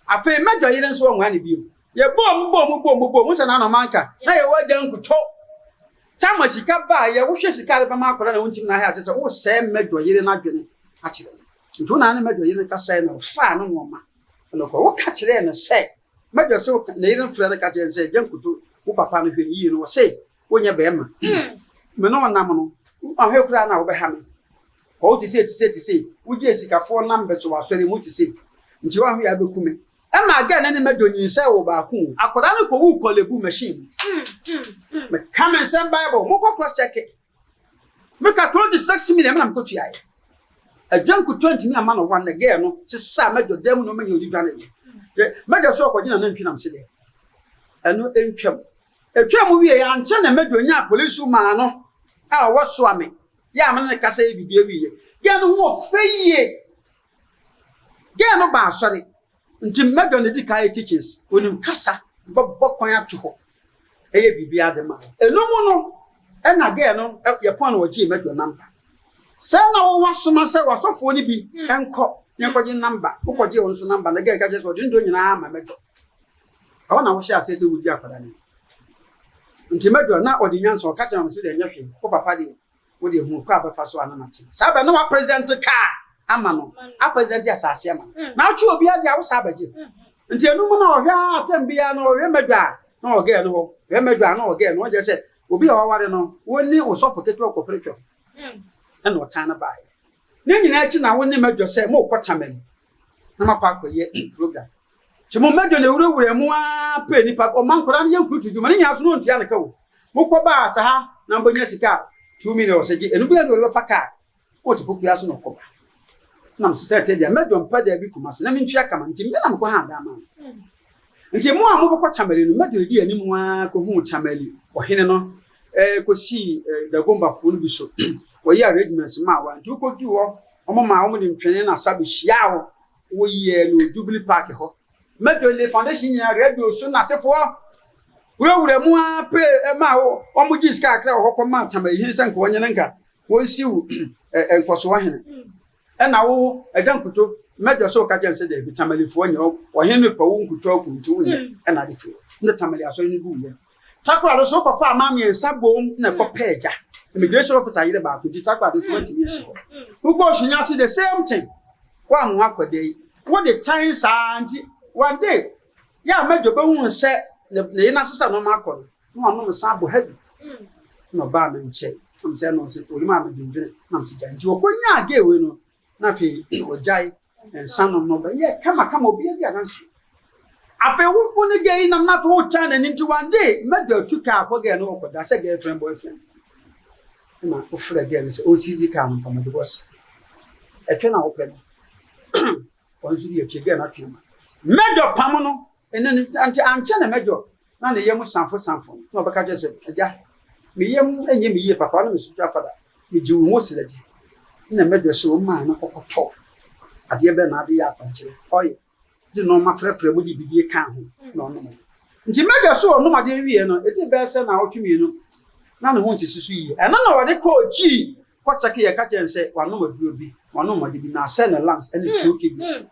Afei mɛdwɔ yere nso ɔnwa ne bio. Yɛbɔɔ mu bɔɔ mu bɔɔ mu bɔɔ mu sɛ n'ano manka na yɛwɔ agya nkutɔ. Tama sika ba a, yɛ wohwɛ sika a de bɛma akwadaa na wontim n'ahɛ ase sɛ wosɛe mɛdwɔ yere n'adwene akyerɛ no. Nti wo na ne mɛdwɔ yere no kasae na ɔfaa no nnoɔma na ɔkɔ. Woka kyerɛɛ no sɛ mɛdwɔ sɛ ne yere no frɛ no ka kyerɛ no sɛ gya nkuto wo papa no hwɛ no yie no ɔse wonyɛ bɛrima. Me ne ɔnam no ahwɛ koraa na wobɛha me. Kɔ wo te sei te sei te sei wogye sikafoɔ numbers wɔ asɔre mu te sei nti woahwɛ yɛ abɛku me. Ɛma girl no ne Major nyinsɛn wɔ baako o. Akwadaa no kɔwuu Korle Bu machine mu. Meka me nsɛm Bible, mokɔ cross check. Meka 26 million me na mekɔtuaeɛ. Adwa nkuto ntumi amma no one na girl no sesaa Major dan mu nneɛma nyinaa ɔde dwaneeɛ. Major sɛ ɔkɔgye n'anantwi nam se dɛ. Ɛno ntwam. Ɛtwam wieeɛ ankyɛ na Major nyaa police maa no a ɔwɔ Soame yɛ a me ne no kasa yɛ biribi awieɛ. Girl no ho ɔfɛ yie. Girl no ba asɔre nti mɛdɔ na edi kan yɛ teachings. Onim kasa bɛbɔ kwan ato hɔ ɛyɛ biribi ade ma. Ɛno mu no ɛna girl no yɛ pɔn na ɔgyee mɛdɔ number. Sɛ na wɔwɔ asoma sɛ wasɔfoɔ no bi nkɔ na nkɔgye number. Wokɔgye wɔn nso number na girl ka kyerɛ sɛ ɔde ne dɔ nyinaa ama mɛdɔ. Ɛhɔ na wohyɛ aseɛ sɛ wodi akwadaa no. Nti mɛdɔ na ɔde nyansa ɔka kyerɛ me sɛ deɛ ɛnyɛ hwee. Wo papa deɛ Wo deɛ hu kɔ a bɛfa so a na mate. Saa bɛ na wa present kaa ama no, a present asase ama no. Na atwe obi ade a wo saa bɛgye. Nti ɛno mu na ɔhwɛ a tɛm biara no ɔhwɛ mɛdwa a na ɔgɛɛ no hɔ, ɔhwɛ mɛdwa a na ɔgɛɛ no hɔ. Kyerɛ sɛ obi a waware no, wo ne osɔfo ketewa kɔpere twam. Ɛna ɔtan no baeɛ. Ne nyinaa akyi na wo ne mɛdwa sɛ mokɔ Tamale na makɔ akɔyɛ program. Nti mo mɛdwa na ewurawura mu ara pɛ nipa ɔma nkwadaa no yɛ nkurutu dwuma ne nyinaa so no ntua ne ka o. Mokɔ baa sɛ ha na mobɛnya sika a 2 million ɔsɛ gye ɛno bi na ɔde bɛfa kaa na ɔte pokua so na ɔkɔba. Na mesɛ sɛ ɛte deɛ mɛdwa mpa daa bi kuma se na mentua kama nti me na mekɔ ha adan ma no. Nti mo a mobɛkɔ Tamale no mɛdwa di anim ara kɔhuu Tamale ɔhene no ɛɛ kɔsii Dagombafoɔ no bi so wɔyɛ arrangements maa wa nti wokɔduu hɔ wɔn maa wɔn de ntwene na asa bɛhyiaa hɔ wɔyɛɛ no Jubilee Park hɔ. Mɛdwa foundation nyinaa radio so n'asefoɔ wurawura mu ara pe ma wɔn gye sika kakra wɔ hɔ kɔma Tamale sɛ nka wɔnyɛ no nka wɔnsiw nkɔsoɔ hene. Ɛna wo agya nkuto mɛdwa sɛ ɔka kyɛn sɛ daabi Tamalefoɔ nyɛ ɔhene no pɛ wo nkuto aku nti wonyɛ ɛna de firi ne Tamale asɔre no gu yɛ. Takoradi so kɔfa ama mmiɛnsa bom na ɛkɔpɛ agya. Immigration officer yere baako nti Takoradi so watumi asi hɔ. Wokɔ Oshinya ase the same thing. Woamoa akwadaa yi. Wode kyan saa nti one day yɛ a mɛdwa bɛhu sɛ ne yere no asesa nneɛma akɔ no na wanom nsa abɔ heavy. Na ɔbaa me nkyɛn na mesɛ no sɛ onim a medwendwene na mesɛ gyae nti ɔkɔnyaa gay wei no na afei ɔgyae nsa nom no ɔbɛyɛ kamakama obiara di adanse. Afei wo wo ne gay yi nam na afei wokyan n'ani nti one day mɛdwa atu kaa akɔ gay no ɔkɔda sɛ girlfriend boyfriend. Na wofrɛ gay no sɛ ɔnsizi kaa no mfama because ɛtwɛ na wopɛ no ɔno nso di akyire gay no atwe ama mɛdwa pam no ɛnɛ ne nti ankyɛ na mɛdwa na ne yam sanfo sanfo no na ɔbɛka kyerɛ sɛ agya me yam nyɛ me yie papa ɔne me spiritual father megye wo ho srɛ di na mɛdwa sɛ ɔmaa no kɔkɔtɔ adeɛ bɛn na ade yɛ akwankyerɛ ɔyɛ de nneɛma frɛfrɛ mu de bidie kaa ho na ɔnom. Nti mɛdwa so ɔnom adeɛ wie no, ɛdi bɛyɛ sɛ naawɔtwe mmienu na ne ho nsisi so yie. Ɛno na wɔde kɔɔ gyii kɔkyɛke yɛ ka kyerɛ no sɛ wanom aduro bi, wanom ade bi na asɛ ne lungs ɛne two kidneys.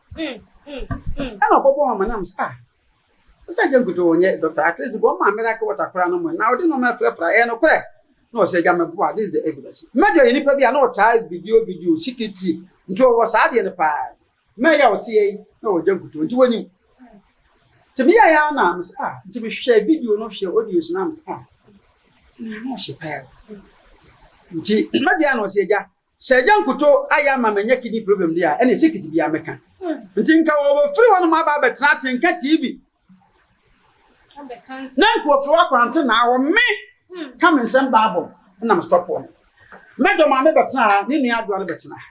Ɛna ɔbɔbɔ wɔn amanneɛ sɛ, ah, sɛ agya nkutoo ɔnyɛ doctor, at least nka ɔma miracle water koraa no mu na ɔde nneɛma afirafira, ɛyɛ nokorɛ. Na ɔsɛ agya meboa, this is the evidence. Mɛdeɛ ɔyɛ nipa bi a na ɔtaa video video secretly, nti ɔwɔ saa adeɛ no paa. Mɛyɛ a ɔte yɛ yi na ɔgya nkutoo, nti wɔnim. Nti meyɛ ya na mesɛ ah, nti mehwɛ video no hwɛ audios na mesɛ ah, na ano ɔhye paa. Nti mɛdeɛ na ɔsɛ agya, Sɛ agya nkutoo ayɛ ama manya kidney problem deɛ a, ɛne secret biara mɛka. Nti nka wɔbɛfiri hɔnom aba abɛtena atenka TV. Na nka wɔfiri hɔ akɔ na hɔ me ka me nsɛm Bible na me stop wɔn. Mɛdɔ maame bɛtena ha, ne nua adoa no bɛtena ha.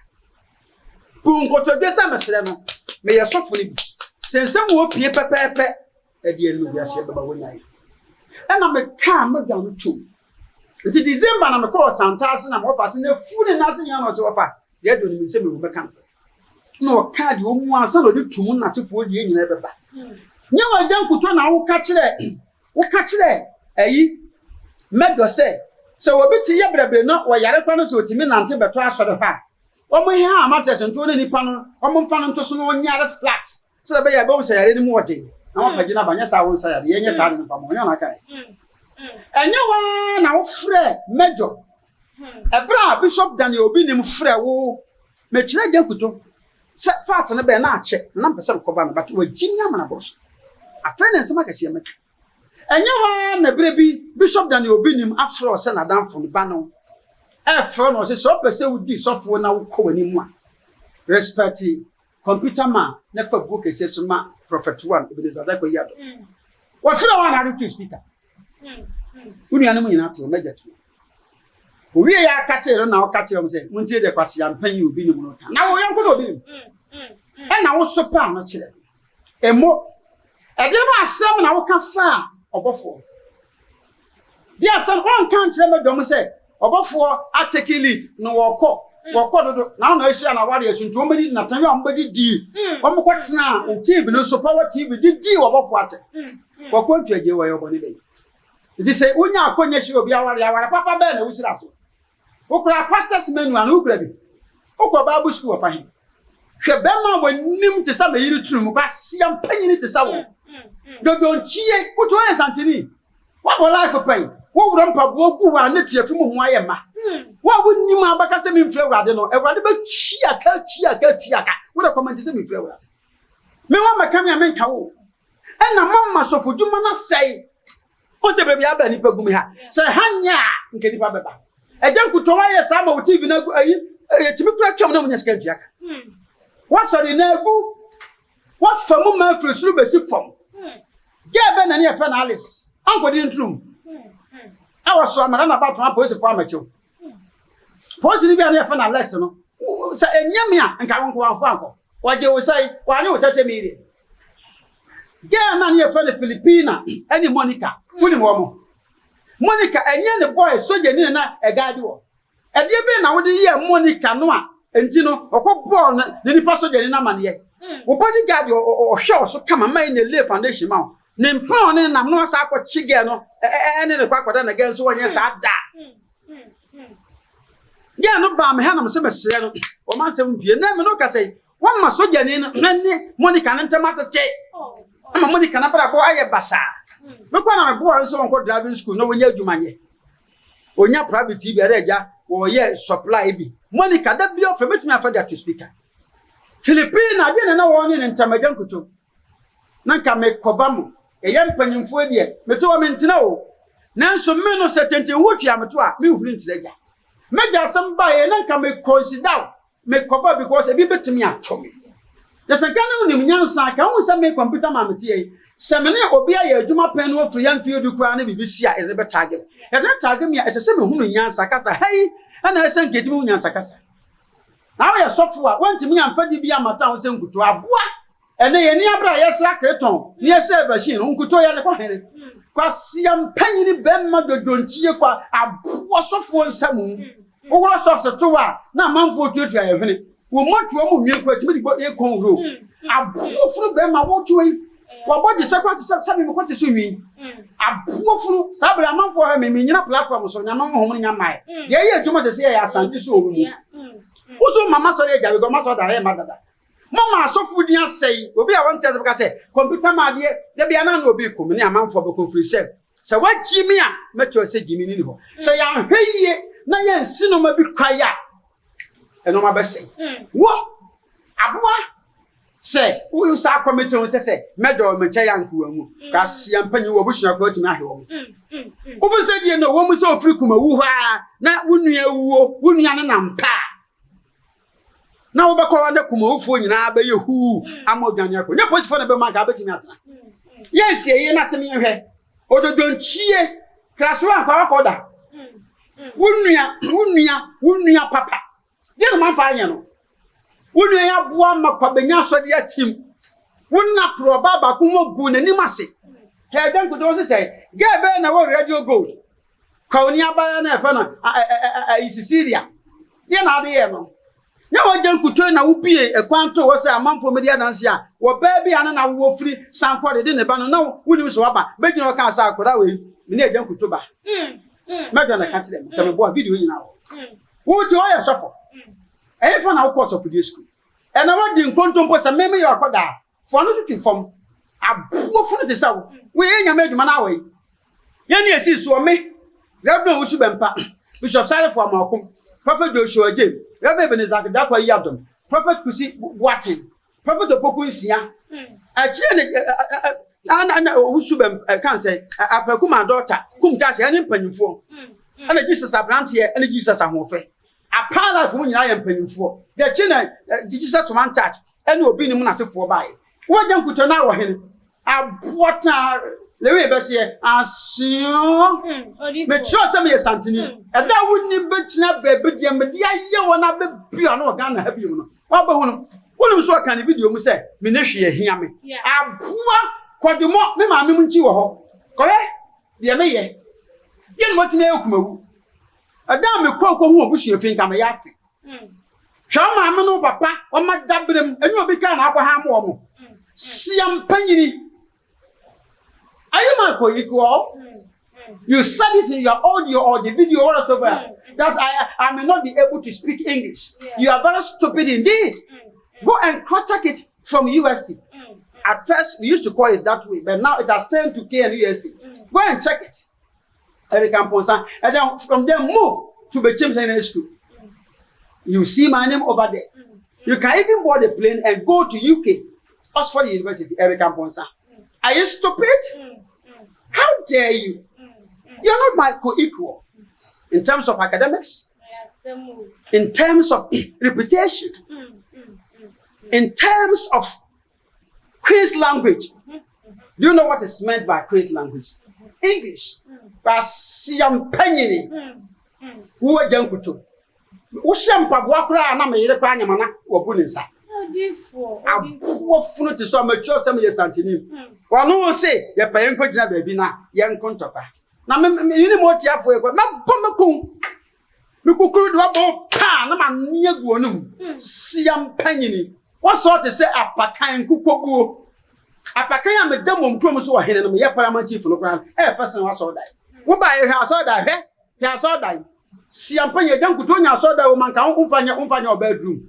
Bu nkotodwe sɛ mesrɛ no, meyɛ sɔfo no bi. Sɛ nsɛm wɔ pie pɛpɛɛpɛ, ɛdeɛ no wiase bɛba wɔnyae. Ɛna mekaa mɛdwa no tom. Nti December na mekɔɔ Santase na mewɔfa ase na afu ne nan ase nyinaa na ɔsɛ wɔfa deɛ ɛdɔ ne sɛ mewu mɛka no na ɔka deɛ ɔmu ansa na ɔde tum n'asefoɔ deɛ nyinaa bɛba. Nyɛ wɔn agya nkutɔ na woka kyerɛ woka kyerɛ ayi mɛdɔ sɛ sɛ obi te yɛ brɛbrɛ na ɔyare kora no sɛ ɔtumi nante bɛtɔ asɔre hɔ a wɔn heha mattress nto ne nipa no wɔn mfa no nto so na ɔnyare flat Sɛdeɛ ɛbɛyɛ a ɛbɛhu sɛ yareɛ no mu ɔden na wapagye no aba, nyɛ saa a wonsa yareɛ, yɛnyɛ saa de no mfa ma ɔnyɛ ɔno aka ɛ. Ɛnyɛ wo ara na wofrɛ Major ɛberɛ a Bishop Daniel Obi Nim frɛ wo mekyerɛ Agya Nkuto sɛ fat no bɛn na akyɛ na na mpɛ sɛ mekɔba no but wagyi me amana boro so. Afei na nsɛm akɛseɛ mɛka. Ɛnyɛ wo ara na berɛ bi Bishop Daniel Obi Nim afrɛ wo sɛ n'adamfo no ba no ɛfrɛ no ɔse sɛ wopɛ sɛ wodi sɔfoɔ na wokɔ w'anim a respect Computer man na fa buo kɛseɛ so ma Prophet one Ebenezer Darko Yiadom. Wɔfrɛ wɔn a na ade to speaker. Wo nuanom nyinaa to mɛgya to. Owie yɛ aka kyerɛ no na ɔka kyerɛ wɔn sɛ montie deɛ Kwasi Ampa yi obi nim no ka. Na wo yɔnko na obi nim. Ɛna wo so paa no kyerɛ no. Emo, ɛdeɛ ba asɛm na woka faa ɔbɔfoɔ? Deɛ asɛm ɔnka nkyerɛ mɛdɔm sɛ ɔbɔfoɔ atake lead na wɔkɔ wɔkɔ dodo na ɔna ahyia na awareɛ so nti wɔn bɛdi natɛn yɛ wɔn bɛdi dii wɔn kɔ tena TV no so power TV di dii ɔbɔfoɔ atɛ wɔkɔ ntuagye wɔyɛ ɔbɔne bɛyi nti sɛ wonya akɔnya hyira obi aware aware papa bɛɛ na wohyira so Wokura pastor's manual no, wokura bi? Wokɔ Bible school wɔ fa he? Hwɛ bɛrima a w'anim te sɛ meyere tunu mu, kwasia mpanyini te sɛ wo. Dodonkyie, wotu ɔyɛ santini. Woabɔ life pɛn, woworɔ mpaboa gu hɔ a ne tiafi mu ho ayɛ ma. Wo a wonnim a wobɛka sɛ memfiri Awurade no, Awurade bɛtua ka, tua ka, tua ka. Wode kɔmɛnte sɛ memfiri Awurade. Me woammɛka me a menka wo. Ɛna mama sɔfodwuma no asɛe. Wohu sɛ baabi aba nipa gu me ha. Sɛ ha nyɛ a, nka nipa bɛba. Agya nkutoo ayɛ saa ma wo TV no agu ayi yɛtumi kura twam na munya sika ntua ka. Wasɔre na agu. Wafa mu ma afiri soro bɛsi fam. Gɛɛ bɛ na ne yɛfrɛ no Alice. Ankɔdi ne nturum. A wɔso amara na bato apolisifoɔ amɛkyew. Polisini bi a ne yɛfrɛ no Alex no, sɛ ɛnyɛ me a, nka wo nko wamfa ankɔ. Wɔgye wo sɛe, wɔanye wo tɛtɛ mi deɛ. Girl na ne yɛfrɛ no Filipina ɛne Monica, wonim wɔn mo? Monica ɛnyɛ ne boy sogyani na na ɛgaade wɔ. Ɛdeɛ bɛn na wode yɛɛ Monica no a nti no ɔkɔ bɔɔ ne nipa sogyani no amaneɛ. Wo bodyguard ɔhwɛ wo so kama ma ɛna lay foundation ma wo. Ne mpena ɔne ne nam no asa akɔkye girl no ɛne ne kɔ akɔda na girl nso wɔnyɛ saa da. Girl no baa me ha na me sɛ mesrɛ no ɔma nsɛm mpie na me no kasa yi wɔma sogyani no ne Monica no ntam atete ama Monica no abrabɔ ayɛ basaa. Mekɔ na meboa no sɛ wɔnkɔ driving school na wɔnyɛ adwuma nyɛ. Onya private bi a agya wɔyɛ supply bi. Monica da bi ɔfrɛ mɛtumi afa de ato speaker. Filipina adeɛ na na wɔne ne ntam agya nkuto. Na nka mekɔba mo. Ɛyɛ mpanyimfoɔ deɛ, mete hɔ mentena o. Nanso me no, sɛ tentenho tua me to a, menhuri nkyerɛ agya. M'agya asɛm baeɛ na nka me consider wo, mekɔba because ebi bɛtumi ato me. Na sɛ nka ne wonim nyansa a, ka wohu sɛ me computer man mete yi, sɛ me ne obi ayɛ adwuma pɛn na wafiri yɛn mfeɛ du koraa ne biribi si a, yɛde no bɛtaage me. Yɛde no taage me a, ɛsɛ sɛ mehunu nyansa kasa. Ha yi ɛna ɛsɛ nka ɛtumi hu nyansa kasa. Na woyɛ sɔfo a, woantumi amfa di bi ammata ho sɛ nkutoo aboa. Ɛnɛ yɛn ani abere a yɛsra kreton na yɛsra machine no nkutoo yɛde kɔ hene. Kwasia mpanyini bɛrima dodonkyie kwa aboa sɔfoɔ nsa mu. Woworɔ socks to a na amanfoɔ tuatua yɛn hwene. Wo mmɔtoa mu nwi kɔ atumi de bɔ yɛ kɔn wuro. Aboa funu bɛrima wotoa yi. Wabɔ gyesɛ kora te sɛ sɛbe mekɔ te so nwi. Aboa funu saa bere amanfoɔ hwɛ me menyina platform so nyame honhom no nya mmae. Deɛ ɛyɛ adwuma sɛ sɛ yɛyɛ asante so owu mu. Wo so mama sɔre agya because ma sɔre da ɛyɛ ma dada. Mama asɔfo din asɛe. Obi a wɔnte ase bɛka sɛ, kɔmputa ma adeɛ, da biara na na obi reko me ne amanfoɔ bɛko firi sɛ, sɛ woagye me a, mɛkyerɛ sɛ gyimi no ni hɔ. Sɛ yɛanhwɛ yie na yɛansi nneɛma bi kwae a, nneɛma bɛsɛe. Wo, aboa, sɛ woyɛ saa kɔmiti ho sɛ sɛ mɛdɔ wɔn nkyɛn ankoa mu, kaseɛ mpanyin wɔ abusua koraa tumi ahwɛ wɔn. Wofi sɛ deɛ na ɔwɔ mu sɛ ofiri kumawu hɔ a na wo nua awuo, wo nua no nam pɛ a, na wobɛkɔ hɔ na kumawufoɔ nyinaa bɛyɛ huu ama odwane akɔ. Nyɛ polisifoɔ na ɛbɛma anka wobɛtumi atena. Yɛnsie yie na asɛm yɛnhwɛ. Ododonkyie, krasoɔ ankɔ akɔ da. Wo nua, wo nua, wo nua papa. Deɛ na mamfa anyɛ no. Wo nua yi aboa ma kwabenya asɔre atim. Wo nna koro ɔbaa baako ho gu n'anim ase. Hwɛ agya nkoto wo sesɛe. Gɛɛ bɛyɛ na wɔ Radio Gold. Kwawuni abaayewa no a yɛfrɛ no ayi Cecilia. Deɛ na ade yɛ no. Nyɛ w'agya nkutoo na wobue kwan too hɔ sɛ amanfoɔ mmɛdi adanse a wɔ baa bi a na n'awoɔ firi Sankore de ne ba no na wonim sɛ waba bɛgyina hɔ kaa sɛ akwadaa wei me ne agya nkuto ba. Mɛdwa na ka kyerɛ me sɛ meboa video nyinaa wɔ. Wo ti ɔyɛ sɔfo. Ɛhefa na wokɔɔ sɔfodie sukuu? Ɛna wadi nkontompo sɛ me meyɛ akwadaa. Fa no twitwi fam. Aboa funu te sɛ wo. Woyɛ nyame adwuma na awɔ yi. Yɛn ne yɛsii soɔ me, Rev. Owusu Bɛmpa, Bishop Sarefo Amoako, Prophet Joshua Adjei, Rev. Ebenezer Darko Ayiadom, Prophet Kusi Boateng, Prophet Opoku Nsia. Akyire ne na na Owusu Bɛmpa kan sɛ Apraku my daughter kum kyahyɛ ɛne mpanyinfoɔ. Ɛna Jesus abranteɛ ɛne Jesus ahoɔfɛ. Apaa life mu nyinaa yɛ mpanyinfoɔ. Yɛkyi na Jesus one touch ɛne obi ne mu n'asefoɔ baeɛ. Wogya nkutoo na wɔ hene. Aboɔ taa lewe bɛseɛ aseɔ. Mekyerɛ sɛ meyɛ santini. Ɛda a wonni bɛgyina baabi deɛ mede ayɛ wɔn abɛbue ano wɔ Ghana ha bio no, wɔabɛhu no. Wonim nso ɔka ne video mu sɛ me ne hwee ahia me. Aboa kɔdwomɔ me maame mu nkyi wɔ hɔ. Kɔhwɛ deɛ meyɛ. Deɛ na matumi ayɛ kumawu. Ɛda a mekɔ kɔhu abusua fi nka meyɛ afe. Hwɛ wo maame ne wo papa wɔn adaberem ɛnyɛ obi kaa na akɔ ha ama wɔn. Sia mpanyini. Are you my co-equal? You said it in your audio or the video or whatever that I may not be able to speak English. You are very stupid indeed. Go and cross-check it from UST. At first, we used to call it that way, but now it has turned to KNUST. Go and check it. Eric Amponsa. And then from there, move to Bechem Secondary School. You see my name over there. You can even board a plane and go to UK, Oxford University, Eric Amponsa. Are you stupid? How dare you? You're not my co-equal in terms of academics, in terms of reputation, in terms of Queen's language. Do you know what is meant by Queen's language? English. Kwasia mpanyini. Wo agya nkuto. Wohyɛ mpaboa koraa na meyere koraa nyama na wabu ne nsa. Aboa funu te sɛ ɔmakyerɛ sɛ meyɛ santini. Ɔno se yɛpɛ yɛn nkɔgyina baabi na yɛnko ntɔkwa. Na me me ne mo atiafoɔ yɛ kɔ mɛbɔ mɛkum. Me kukuru de wabɔ paa na ma nea gu ɔnum. Sia mpanyini. Wɔsɔɔ te sɛ apakan nkokɔbuo. Apakan a meda mmom kurom so ɔhene no, meyɛ paramount chief no koraa no, ɛyɛ fɛ sen w'asɔredan. Wobaeɛ, hwɛ asɔredan, hwɛ, hwɛ asɔredan. Si ampa yɛ agya nkutoo nya asɔredan wɔ mu anka womfa nyɛ, womfa nyɛ ɔbaa aduru.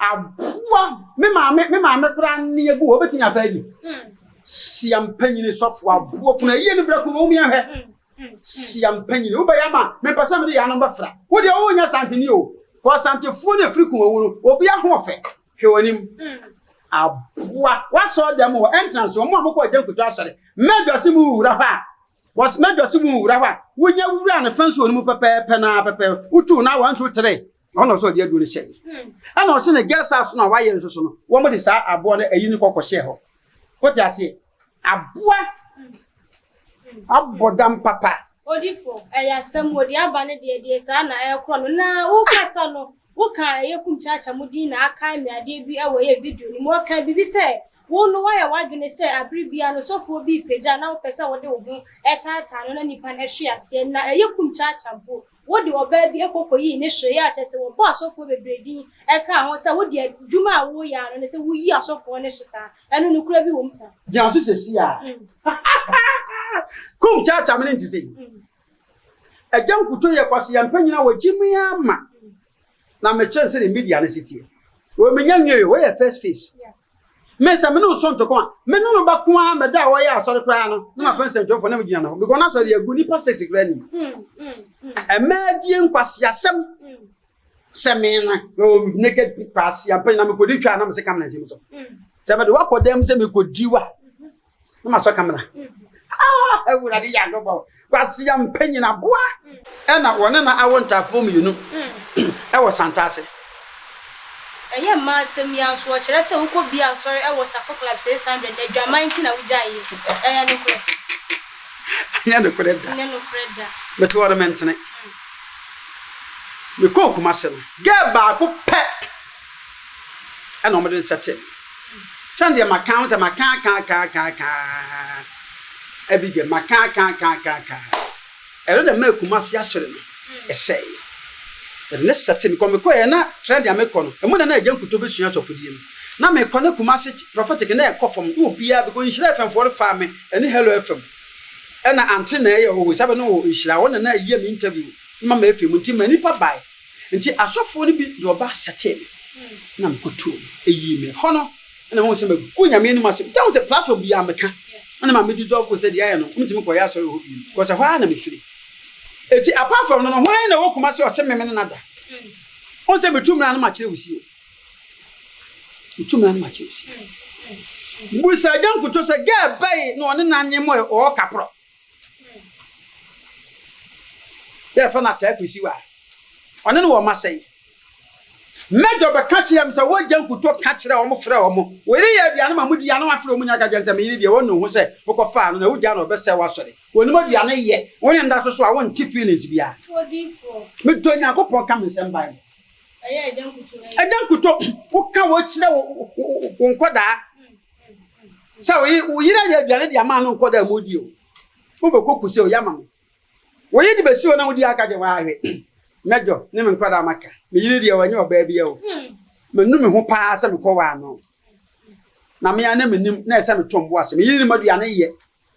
Aboa, me maame, me maame koraa nne agu hɔ, wobɛtumi afa adi. Si ampa nyini sɔfo aboa funu ayie no berɛ ko wɔ mu yɛnhwɛ. Sia mpanyini, wobɛyɛ ama mempɛ sɛ mede yɛanom bɛfra. Wo deɛ wonyɛ Asanteni o. Kɔ Asantefoɔ no ɛfiri Kumawu no, obi ahoɔfɛ. Hwɛ w'anim. Aboa. W'asɔre dɛm hɔ, entrance, wɔn a mokɔ Agya Nkuto asɔre, mɛdwase mu wura hɔ a, wɔs mɛdwase mu wura hɔ a, wonya wura no fɛnso no mu pɛpɛɛpɛ na pɛpɛ, wotu na 1 2 3. Ɔno nso ɔde aduro no hyɛeɛ. Ɛna ɔse ne guest house no a wayɛ nso so no, wɔn de saa aboa no ayi no kɔkɔ hyɛɛ hɔ. Wote aseɛ? Aboa abɔ dam papa. Odifo, ɛyɛ asɛm o, deɛ aba no deɛ deɛ saa na ɛrekɔ no. Na wokasa no, woka ɛyɛ kum kyaakya mu din na akae me adeɛ bi wɔ ɛyɛ video no mu. Ɔka biribi sɛ, wo no woayɛ w'adwene sɛ abere biara no sɔfoɔ bi repagya na wopɛ sɛ wode wo ho taataa no na nipa no hwe aseɛ. Na ɛyɛ kum kyaakya mpo, Wode ɔbaa bi kɔ kɔyii ne hwee a kyerɛ sɛ wɔbɔɔ asɔfoɔ bebree din kaa ho sɛ wode adwuma a woreyɛ ano ne sɛ woyi asɔfoɔ no hye saa. Ɛno nokorɛ bi wɔ mu saa? Gyina so sɛsi a. Kum kyaakyaa me ne nte sei. Agya nkuto yɛ kwasea mpanyin a wɔgye me ama na mekyerɛ sɛ ne media no si teɛ. Wɔ menya nwie o, wei yɛ first phase. Me sɛ me ne wo so ntoko a, me ne no bɛko ara mɛda a wɔyɛ asɔre koraa no, na mafa nsɛntwerɛfoɔ na megyina ne hɔ. Because n'asɔre yɛ agu nipa six koraa nim. Ɛmɛɛ die nkwaseasɛm sɛ me no, mewɔ naked kwaseampa nyina mekɔdi twa na mese kamena nsɛm so. Sɛ mede wakɔ dɛm sɛ mekɔdi wa, na masɔ kamera. Ah, Awurade Nyankopɔn, kwasia mpanyin aboa. Ɛna wɔne no awo ntaafoɔ mmienu wɔ Santase. Ɛyɛ mmaa asɛm yi ara nso, wɔkyerɛ sɛ wokɔ bia asɔre wɔ Tafo Club 600 na adwaman nti na wogyaeɛ. Ɛyɛ nokorɛ? Ɛnyɛ nokorɛ da. Ɛnyɛ nokorɛ da. Mete hɔ no mentene. Mekɔɔ Kumase no, girl baako pɛ ɛna wɔde nsa tee me. Sɛdeɛ maka ho sɛ maka aka aka aka aka Abigail maka aka aka aka aka ɛno na ɛmaa Kumasi asɔre no ɛsɛeɛ. Ɛde ne sɛte me kɔ mekɔɛ na trend a mekɔ no ɛmu na na agya nkuto bɛsua asɔfodie no na mekɔ ne Kumasi prophetic na ɛkɔ fam na obiara because Nhyira FM foɔ no faa me ɛne Hello FM ɛna ante na ɛyɛ ɔwɔ sɛ bɛ no wɔ Nhyira hɔ na na ɛyɛ me interview ma ma FM nti ma nipa bae Nti asɔfoɔ no bi de ɔba sɛtee me na mekɔtoo mu. Ɛyii me hɔ no na mehu sɛ magu Nyame anim ase. Nti ahu sɛ platform biara meka na ma medi dɔfo sɛ deɛ ayɛ no mentumi kɔyɛ asɔre wɔ hɔ bio because ɛhɔ ara na mefiri. Eti apart from no no hwan na ɛwɔ Kumasi ɔse me me ne no ada? Wohu sɛ metu mmara no makyerɛ wo si o. Metu mmara no makyerɛ wo si. Busa agya nkuto sɛ gɛɛ bɛyi na ɔne no nye mo ɔwɔ kaporɔ. Yɛfrɛ no Ataa Kwesi-Wa. Ɔne no wɔ mma sɛn? Major bɛka kyerɛɛ me sɛ wɔagya nkutoo ka kyerɛɛ wɔn frɛɛ wɔn. Wo yere yɛ aduane ma modi a na wafrɛ wɔn nyinaa ka kyerɛ sɛ me yere deɛ wɔnnu ho sɛ wokɔfaa no na wogyaa no ɔbɛsɛe w'asɔre. Wɔnim aduane yɛ. Wo ne no da so so a wonte feelings biara. Medɔ Nyankopɔn ka me nsɛm Bible. Agya nkutoo woka wɔ kyerɛ wo nkɔdaa. Sɛ wo yere ayɛ aduane de ama no nkɔdaa mu di o. Wobɛkɔ ku sɛ ɔyɛ ama me. Wo yere de bɛsi hɔ na wodi aka kyɛ waahwɛ. Mɛdɔ ne me nkwadaa maka. Me yere deɛ ɔnyɛ ɔbaa bi o. Manu me ho paa sɛ mekɔ waa no. Na me ara na menim na ɛsɛ meto mbo ase. Me yere nim aduane yɛ.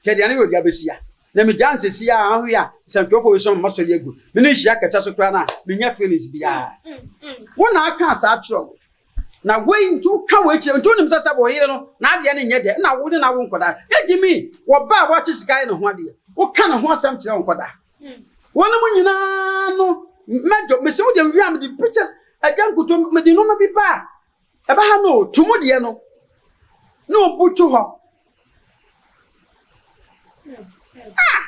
Hwɛ aduane yɛ ɔde abɛsia. Na megyaa nsɛsi a ahwe a nsɛntwerɛfoɔ wei sɛ masɔre agu. Me ne nhyia kɛtɛ so koraa no a menya feelings biara. Wo na aka saa kyerɛ wo. Na wei nti woka wei kyerɛ nti wonim sɛ sɛ wo yere no n'adeɛ no nyɛ dɛ na wo ne no awo nkɔdaa edi mi wɔ ba a wakye sika yɛ ne ho adeɛ woka ne ho asɛm kyerɛ wo nkɔdaa wɔn mu nyinaa no mɛdɔ mesi wo deɛ wia mede pictures agya nkuto mede nneɛma bi ba a ɛbɛha no tumu deɛ no na obutu hɔ ah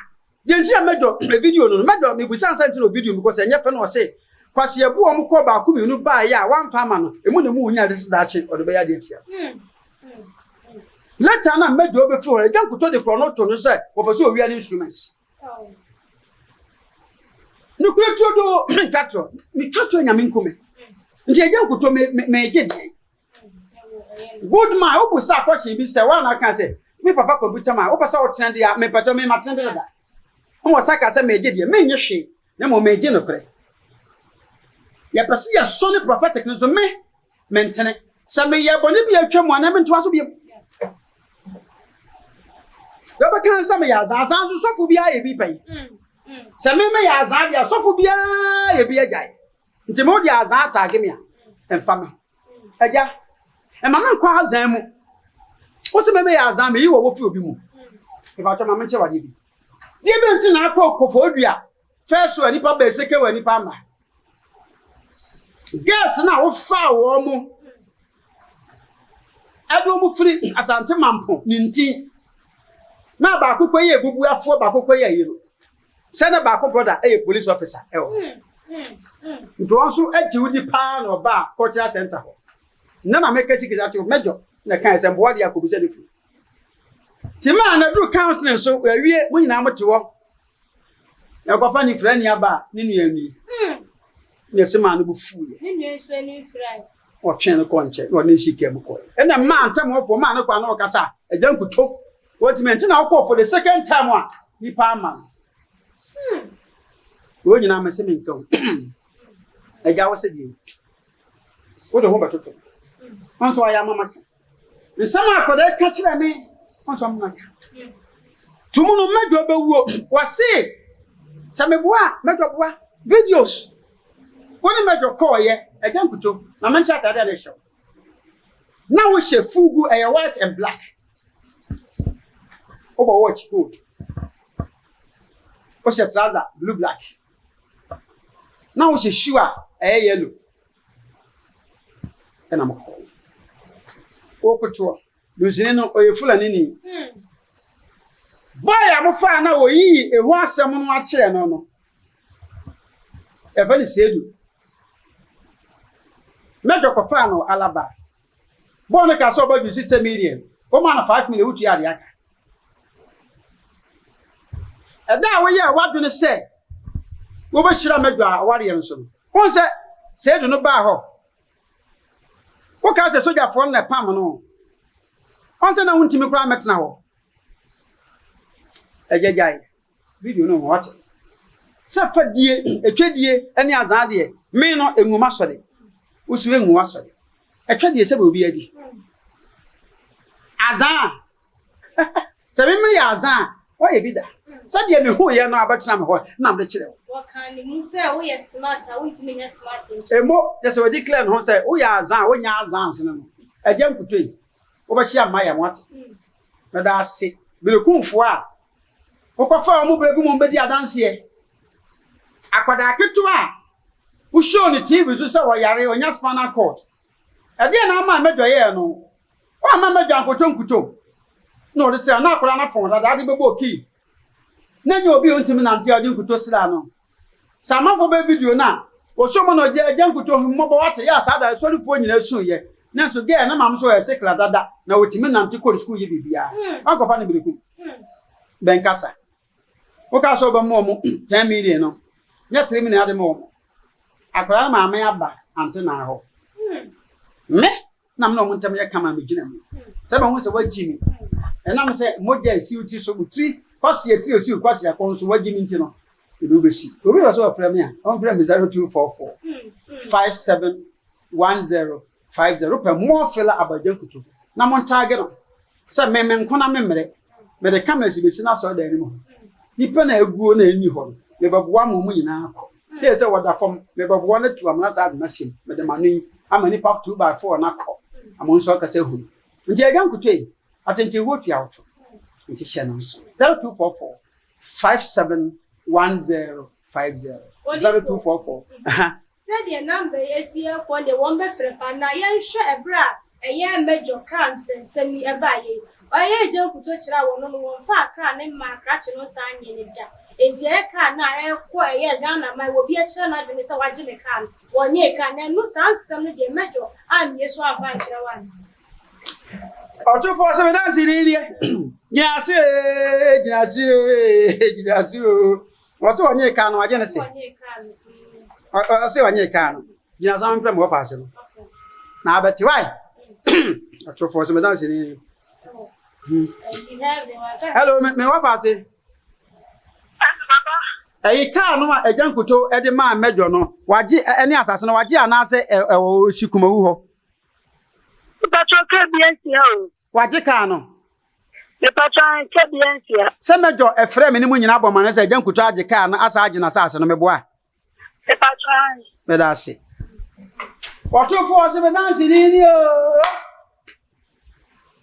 Deɛ nti a mɛdɔ video no no, mɛdɔ mebisa nsa nti na video because ɛnyɛ fɛ na ɔse Kwasi abu wɔn kɔ baako mmienu baeɛ a wamfa ama no, emu na emu nya ade sɛ daakye ɔde bɛyɛ adeɛ tia. Later na mɛdɔ bɛfiri hɔ, ɛgya nkutɔ de korɔ no to no sɛ wɔpɛ sɛ owia ne instruments. Nokorɛ turodoo mentwa torɔ, metwa torɔ nyame nku me. Nti ɛgya nkutɔ megye deɛ. Good man, wo busa question bi sɛ wa na ka sɛ me papa computer man, wo pɛ sɛ wo tena de a me pɛtɔ me ma tena de dada. Mo sa ka sɛ me gye deɛ, me nye hwee, na mo me gye nokorɛ. Yɛ pɛ sɛ yɛ sɔ ne prophetic no so me me ntene. Sɛ me yɛ bɔne bi atwa mu anaa me ntoa so bio. Yɛbɛka sɛ meyɛ azaa, azaa nso sɔfo biara yɛ bi pɛn. Sɛ me meyɛ azaa deɛ sɔfo biara yɛ bi agyae. Nti me wode azan ataage me a, mfa me. Agya, mma me nkɔ azan mu. Wo se me meyɛ azan, meyi wɔ wɔ fi obi mu. Mepakyɛ ma menkyerɛ wadeɛ bi. Deɛ bɛ nti na akɔ Koforidua fɛ so a nipa bɛɛ seke wɔ nipa ama. Girls na wofaa wɔn mo ɛde wɔn firi Asante Mampo ne nti na baako kɔ yɛ ebubuafoɔ baako kɔ yɛ ayi no. Sɛ na baako brɔda yɛ police officer ɛwɔ hɔ. Nti wɔn nso gye wo di paa na ɔbaa cultural center hɔ. Nna na meka si kisa to mɛjɔ na kan sɛ mboa deɛ akɔbisa ne funu. Nti maa na duru counseling so awie mo nyinaa mo te hɔ. Yɛkɔfa ne fira ni aba a ne nua nie. Na ɛsɛ maa no bo fuiɛ. Ne nua nso ani mfirae. Ɔtwee no kɔɔ nkyɛn na ɔde ne sii kaa mu kɔe. Ɛna mmaa ntam hɔfoɔ maa no kɔ a na ɔkasa a agya nkuto. Wɔntumi nti na ɔkɔɔ for the second time a nipa ama no. Wɔn nyinaa mese menka o. Agya wo se deɛ wode ho bɛtoto. Wɔn nso ayɛ ama maka. Nsɛm a akwadaa ka kyerɛ me wɔn nso ama maka. Tumu no mɛdwo bɛwuo. Wɔse sɛ meboa a mɛdwo boa. Videos. Wo ne mɛdwo kɔɔyɛ agya nkuto ma menkyɛ ataade a ne hyɛ wo. Na wohyɛ fugu, ɛyɛ white and black. Wobɔ watch gold. Wohyɛ trouser blue black. Na wohyɛ shoe a ɛyɛ yellow. Ɛna mokɔɔ. Wokotoɔ. Dunsini no, ɔyɛ Fulani ni. Boy a mofaa na wɔyii ehu asɛm no akyerɛ no no, yɛfrɛ no Seidu. Major kɔfaa no wɔ Alaba. Boy no kaa sɛ ɔbɛgye 60 million. Womaa no 5 million, wotua deɛ aka. Ɛda a woyɛɛ w'adwene sɛ wobɛhyira Major a awareɛ no so no, wohu sɛ Seidu no baa hɔ. Wokaa sɛ sogyafoɔ no na ɛpam no. Ɔn sɛ na wontumi koraa mmɛtena hɔ. Agya gyae video no ho wate. Sɛ fa die, ɛtwa die ne azaa deɛ, me no ɛngu m'asɔre. Wo so ɛngu w'asɔre. Ɛtwa deɛ sɛ bɛ obi adi. Azaa. Sɛ me meyɛ adze a, ɔyɛ bi da. Sɛdeɛ mehuiɛ no abɛtena me hɔ na mede kyerɛ wo. Wɔkaa ne mu sɛ woyɛ smart a wontumi nyɛ smart nkyɛ. Emo, kyerɛ sɛ wɔ declare ne ho sɛ woyɛ adze a wonyɛ adze ansene no. Agya nkutoo yi, wobɛkye amma yɛn wate. Meda ase Berekumfoɔ a wokɔfaa wɔn berɛ bi mu bɛdi adanseɛ. Akwadaa ketewa a wo show no TV so sɛ ɔyare, ɔnya spinal cord. Ɛdeɛn na ama mɛdwa yɛɛ no? Wamma m'adwa ankɔtɔ nkutoo. Na ɔde sraa, na akwadaa no afɔn dada, ade bɛbɔɔ kii. Na ɛnyɛ obi a ɔntumi nante a ɔde nkutoo sraa no. Sɛ amanfoɔ bɛyɛ video no a, wɔsɔ mu na ɔgye agya nkutoo hu mmɔbɔ wate, yɛ a saa da asɔrefoɔ nyinaa suiɛ. Nanso girl no maame nso ɔyɛ sikla dada, na ɔtumi nante kɔ ne sukuu yɛ biribiara. Wankɔfa no berekum. Bɛnkasa. Wokaa sɛ wobɛma wɔn 10 million no, nyɛ 3 million ade ma wɔn. Akwadaa no maame aba ante naa hɔ. Me na me ne wɔn ntam yɛ kama a megyina mu. Sɛ mahu sɛ woagyi me, ɛnam sɛ mogya a esi wo ti so, wo tiri kwasea tiri a esi wo kwasea kɔn so, woagyi me nti no, mede wo besi. Obi pɛ sɛ ɔfrɛ me a, ɔmfrɛ me 0244 5710 50. Wopɛ more filler about Agya Nkuto na montaage no sɛ me me nko na memmrɛ. Mede cameras besi n'asɔredan no mu hɔ. Nnipa na aguo na ɛnni hɔ no, mebɛboa ma wɔn nyinaa akɔ. Yɛ sɛ wɔda fam, mebɛboa no atu amena saa de no ahyɛ mu. Mede m'ano yi ama nnipa two by four no akɔ ama wɔn nso akasa ahu no. Nti agya nkotoe, atentenhuo tua wo to. Nti hyɛ no nso. 0244 5710 50 0244. Sɛdeɛ number yi asi rekɔ deɛ wɔn bɛfrɛ paa na yɛnhwɛ ɛberɛ a ɛyɛ major car nsɛnsɛm yi ɛbaeɛ yi. Ɔyɛ agya nkuto kyerɛ a wɔno no wɔnfaa car no mmaa krakye no nsan nyɛ no da. Enti ɛyɛ car no a ɛrekɔ ɛyɛ Ghana man obi ɛkyerɛ n'adwene sɛ wagye me car no wɔnyee car no ɛno saa nsɛm no deɛ major ammie so amfa ankyerɛ wo anaa? Ɔtofoɔ sɛ medanse ni deɛ gyina ase ee gyina ase ee gyina ase oo ɔsɛ ɔnyee kaa no wagye ne se ɔsɛ ɔnyee kaa no gyina so amfrɛ me wɔfa ase no na abɛte wae ɔtofoɔ sɛ medanse ni hello me wɔfa ase ɛyi kaa no a agya nkuto de maa mɛdwɔ no wagye ɛne asase no wagye anaasɛ ɛwɔ si kumawu hɔ Mepatwɔ kaa bi ansia o. Wagye kaa no. Mepatwɔ an kaa bi ansia. Sɛ mɛdwɔ ɛfrɛ me ne mo nyinaa bɔ ma no sɛ agya nkuto agye kaa no asa agye n'asase no meboa. Mepatwɔ an. Meda ase. Ɔtofoɔ se me danse ni ni o.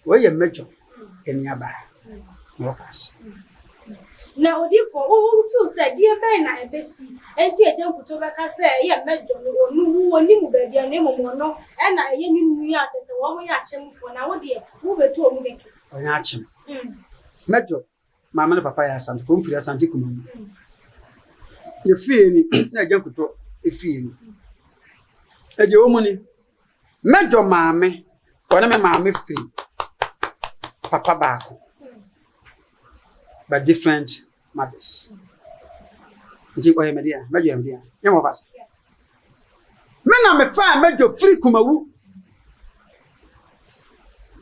Wei yɛ Major nuabaa na wɔfa ase. Na odiyifoɔ, wo wo feel sɛ deɛ bɛn na ɛbɛsi enti Agya Nkuto bɛka sɛ ɛyɛ Major no ɔno wo ɔnni mu baabi a na mmom ɔno ɛna ɛyɛ ne nua a kyerɛ sɛ wɔn yɛ akyemfoɔ na wo deɛ wo bɛtɔ ɔmu kɛkɛ. Ɔnyɛ akyem. Major Maame ne papa yɛ Asantefoɔ, wɔfiri Asante Kuma mu. Yɛ fie ni, na agya nkutɔ efie ni. Ɛdeɛ wɔ mu ni, mɛdɔ maame, ɔne me maame firi papa baako, but different mothers. Nti ɔyɛ me dea, mɛdɔ yɛ me dea. Nyɛ mo fa se. Me na mefaa mɛdɔ firi Kumawu.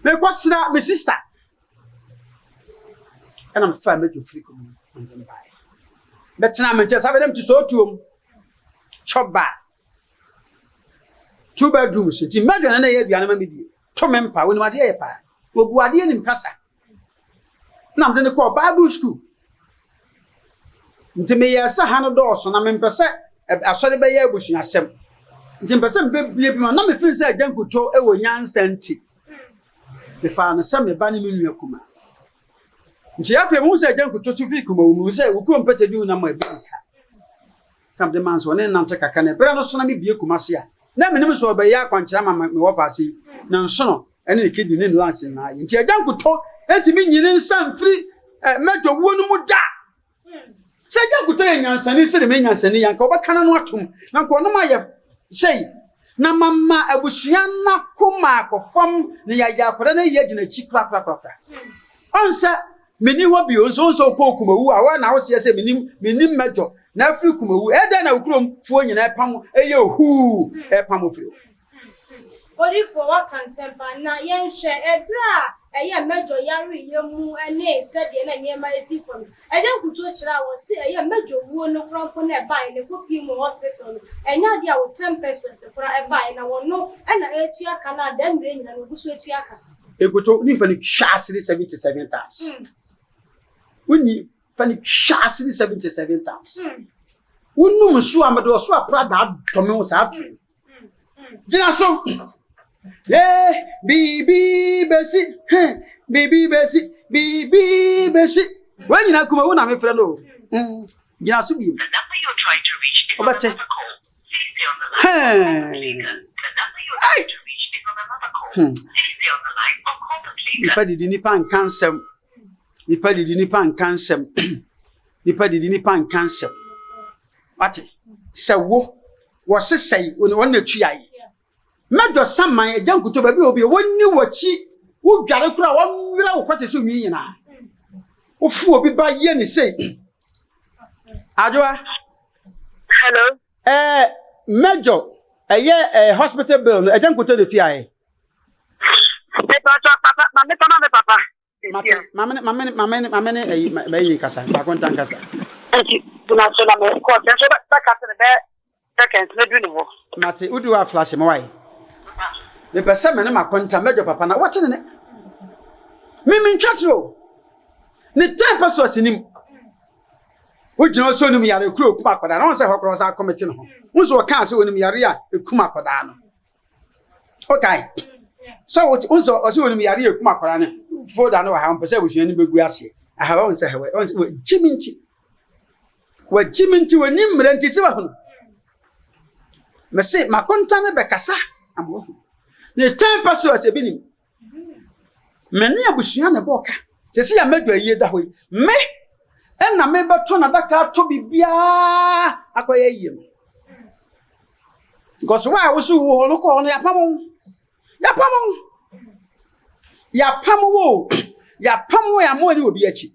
Mekɔsra me sister. Ɛna mefaa mɛdwo firi kɔ mu na mede no baeɛ. Bɛtenaa me nkyɛn saa bɛdɛ mete sootuom chop bar two bedrooms nti mɛdwo na na ɛyɛ aduane ma me die to me mpa wɔnim adeɛ yɛ paa wɔbu adeɛ nim kasa na mede no kɔɔ bible school nti meyɛɛ sɛ ha no dɔɔso na mempɛ sɛ asɔre bɛyɛ abusuasɛm nti mpɛ sɛ mebɛbie bi ma na mefiri sɛ agya nkutoo wɔ nyansa nti. Mefaa no sɛ me ba ne me nua kumaa. Nti afei mehu sɛ agya nkuto so firi Kumawu, mehu sɛ wo kurom pɛtɛ di nam a ebi nka. Sɛ mede maa nso ɔne no nante kakra na ɛberɛ no so na mebie Kumase a, na menim sɛ ɔbɛyɛ akwankyerɛ ama me wɔfa ase yi, na nsono ne ne kidney ne ne lungs nyinaa yɛ. Nti agya nkuto ntumi nyi ne nsa mfiri eh, mɛdɔ wuo no mu da. Sɛ agya nkuto yɛ nyansani sɛdeɛ me nyansani yɛ, anka ɔbɛka n'ano atom, na anka ɔnom ayɛ sei, na mama abusua no akoma akɔ fam, na yɛayɛ akwadaa no ayi agyina akyi korakorakorakora. Ɔn sɛ menni hɔ bio nso, ɔn sɛ ɔkɔɔ Kumawu a, wɔn na woseɛ sɛ menim menim mɛdɔ na afiri Kumawu. Ɛyɛ dɛn na wo kurom foɔ nyinaa ɛpam ɛyɛ ohuu ɛpam ofiri hɔ? Odiyifoɔ waka nsɛm pa na yɛnhwɛ ɛberɛ a ɛyɛ mɛdwɔ yareɛ mu ne sɛdeɛ na nneɛma ɛsi kɔ no ɛnyɛ nkutoo kyerɛ a wɔse ɛyɛ mɛdwɔ wuo no koraa mpo na ɛbaeɛ na ɛkɔ pie mu wɔ hospital no ɛnyɛ adeɛ a wo tempestuous koraa ɛbaeɛ na wɔno na ɛretua ka no a daa mmerɛ nyina no ɔgu so ɛtua ka. Nkuto ne fa no twa asene 77 times. Wonni fa no twa asene 77 times. Wonum nsuo a mede ɔso aprada adɔme wo saa to. Gyina so. Ee, biribi bɛsi, biribi bɛsi, biribi bɛsi. Wɔn nyinaa kuma wo na mefrɛ no o. Gyina so bio. Wobɛte. Nipa didi nipa nka nsɛm. Nipa didi nipa nka nsɛm. Nipa didi nipa nka nsɛm. Wate? Sɛ wo wɔsesɛe wɔn na tuae. Mɛdɔ saman agya nkuto baabi a obi wɔnni w'akyi wodware koraa wɔwerɛ wo kɔte so nwi nyinaa. Wofu obi ba yɛ ne sei. Adwoa. Hello. Ɛɛ mɛdɔ ɛyɛ ɛɛ hospital bill no agya nkuto na tuae. Papa papa maame kama me papa. Mate, maame ne maame ne maame ne maame ne ɛyi mɛyi nkasa baako nta nkasa. Nti gyina so na mɛ kɔ sɛ nso bɛka sɛ ne bɛ seconds ne du ne hɔ. Mate, wodi hɔ a flash me wae. Mepɛ sɛ me ne makonta mɛdwo papa na wɔte ne ne. Me mentwa toro o. Ne ten pɛ so asinim. Wogyina hɔ sɛ onim yare kuro okum akwadaa na wɔn sɛ hɔ koraa ɔsan akɔmete ne ho. Wo nso ɔkaa sɛ onim yare a ekum akwadaa no. Okae. Sɛ wote wo sɛ ɔsɛ onim yare ekum akwadaa no folder no wɔ ha ɔmpɛ sɛ abusua no bɛgu aseɛ. Aha wɔn sɛ hɛwɛ wɔn sɛ wɔgye me nti. Wɔgye me nti wɔnim mmerɛ nti sɛ wahunu. Mese makonta ne bɛkasa ama wahunu. Ne tɛn pɛ so ɛsɛ bi nim. Me ne abusua na ɛbɔɔ ka. Te sɛ yɛ mɛdwa ayie da hɔ yi. Me ɛna mebɛtɔ n'adaka atɔ biribiara akɔyɛ ayie no. Because wo a wosi wo hɔ no kɔ hɔ no yɛapam wo. Yɛapam wo. Yɛapam wo. Yɛapam wo yɛama w'ani wɔ bi akyi.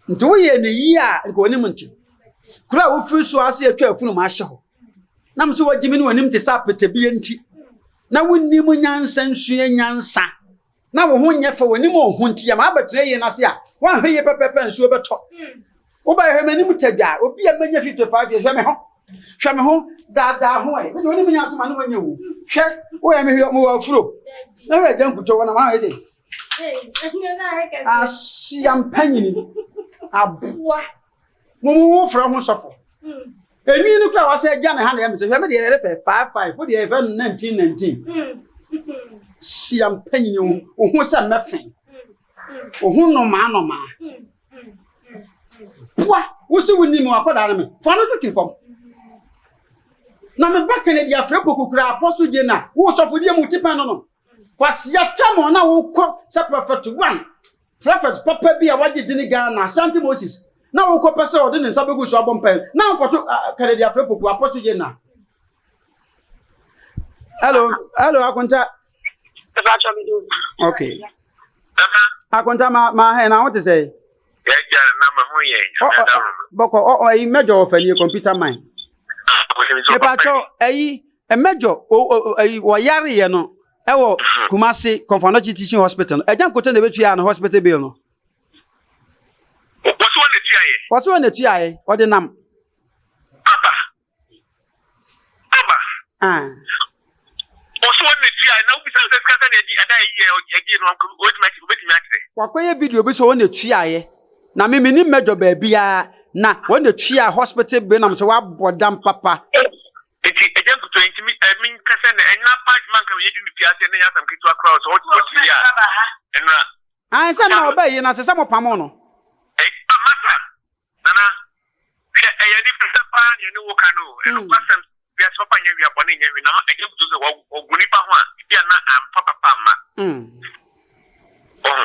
Nti woyɛ ne yie a nka w'anim nte. Kuro a wofiri so ase atwa afunum ahyɛ hɔ. Nam sɛ wagye me ne w'anim te sɛ apɛtɛbie nti. Na wonnim nyansa nsua nyansa. Na wo ho nyɛ fɛ w'anim ɔho nti yɛma abɛtena yie no ase a woanhwɛ yie pɛpɛpɛ nsuo bɛtɔ. Wobayɛ hwɛ m'anim tadwa obi a manya 55 years hwɛ me ho. Hwɛ me ho daadaa ho ɛ. Mede w'anim nyɛ asɛm a ne wanya wu. Hwɛ woyɛ me hwɛ mewɔ afuro. Na hwɛ agya nkutɔ wɔ na ma ayɛ de. Asia mpanyini aboa mo mo wo frɛ ho sɔfo. Enwi no kura wasɛ agya ne ha na ɛmɛ sɛ hwɛ me deɛ yɛrɛ fɛ 55 wo deɛ yɛfɛ no 1919. Sia mpanyini wo ho sɛ mɛfɛn. Wo ho nnomaa nnomaa. Boa, wo se wonim akɔdaa no me. Fa no to twe fam. Na me ba Kennedy afrɛ poku kura apostle gye na wo sɔfo deɛ mu ti pɛn no no. Kwasia tam na wokɔ sɛ prophet one prophet papa bi a wagye dini Ghana Ashanti Moses na wokɔ pɛ sɛ ɔde ne nsa bɛgu so abɔ mpae na wokɔto Kennedy afrɛ poku apostle gye na. Hello, hello Akonta. Okay. Akonta ma ma hɛn na wo te sɛ. Yɛgya na me ho yɛ nyame adaworo. Bɔkɔ ɔ ɔ ɛyi mɛjɔ wɔ fɛ nie computer mine. Mepatwɔ ɛyi mɛjɔ o o ɛyi wɔyare yɛ no ɛwɔ Kumasi Komfo Anokye Teaching Hospital no ɛgya nkoto na ebetua no hospital bill no. Wɔsi wɔn na etua yɛ. Wɔsi wɔn na etua yɛ ɔde nam. Aba. Aba. Ah. Ɔso wɔn na tua na wobisa sɛ sika sɛ na ɛdi ɛda ɛyi yɛ ɛdi no obetumi akyerɛ obetumi akyerɛ. Wakɔyɛ video bi sɛ wɔn na tuaeɛ na me menim mɛdɔ baabiara na wɔn na tua hospital bill nam sɛ wabɔ dam papa. Nti ɛgya nkuto nti mi ɛmi nkasa na ɛna. Papa adwuma nka yɛdi no fiase na ɛnyɛ asɛm ketewa koraa o, sɛ wote yie a, ɛnora. Ae sɛ na ɔbaa yie no ase sɛ mo pamoo no. Ei masa Nana hwɛ ɛyɛ anifresɛm paa na yɛne wo ka no o, ɛnokwasɛm wiase papa nyɛ hwee a bɔne nyɛ hwee na ma agya butu sɛ wɔgu nipa ho a ebi a na amfa papa amma. Wohu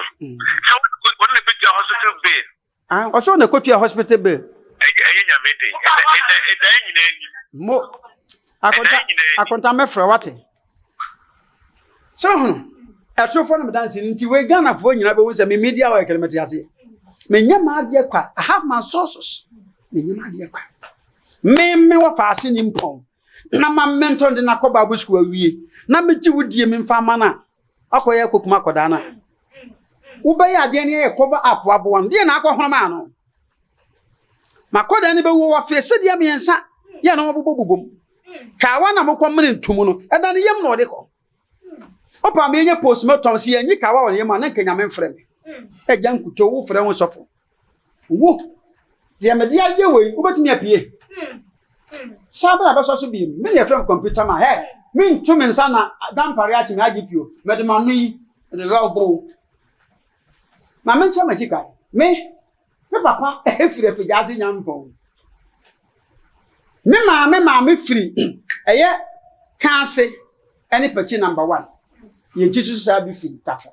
sɛ wɔne na bɛtua hospital bill. Ah, ɔsɛ ɔna ɛkɔtua hospital bill. Ɛyɛ nyame den, ɛda ɛda nyinaa nim. Mo akonta akonta mɛfrɛ wate. Sɛ hunu ɛtorofoɔ no medanse nti wei Ghanafoɔ nyinaa bɛhu sɛ me media work no mete aseɛ. Menyɛ m'adeɛ kwa. I have my sources. Menyɛ m'adeɛ kwa. Me me wɔ faase ni mpɔn na ma mentɔ de no akɔ Bible school awie na megye wo die memfa ama no a akɔyɛ akɔkum akɔdaa no a wobɛyɛ adeɛ no yɛ cover up aboa no deɛ na akɔhono maa no. Makɔdaa no bɛwuo wafee sedeɛ mmiɛnsa yɛ na wɔbobɔ bobom. Kawa na mokɔ mene ntom no, ɛda ne yam na ɔde kɔ. Ɔpa me yɛnyɛ postmortem sɛ yɛnyi kawa wɔ ne yam a na nka nyame mfrɛ me. Agya nkuto wo frɛ ho sɔfo. Wo deɛ mede ayɛ wei wobɛtumi apue. Saa bɛn abɛsɔ so bi me ne yɛfrɛ me computer man hɛ mento me nsa na dampare akye me agye pio mede m'ano yi mede bɛbo. Ma menkyerɛ m'akyi kae me Me papa firi Afigyaase Nyampɔn. Me maame maame firi ɛyɛ Kaase ɛne Pakyi number one. Yɛn ti so saa bi firi Tafo.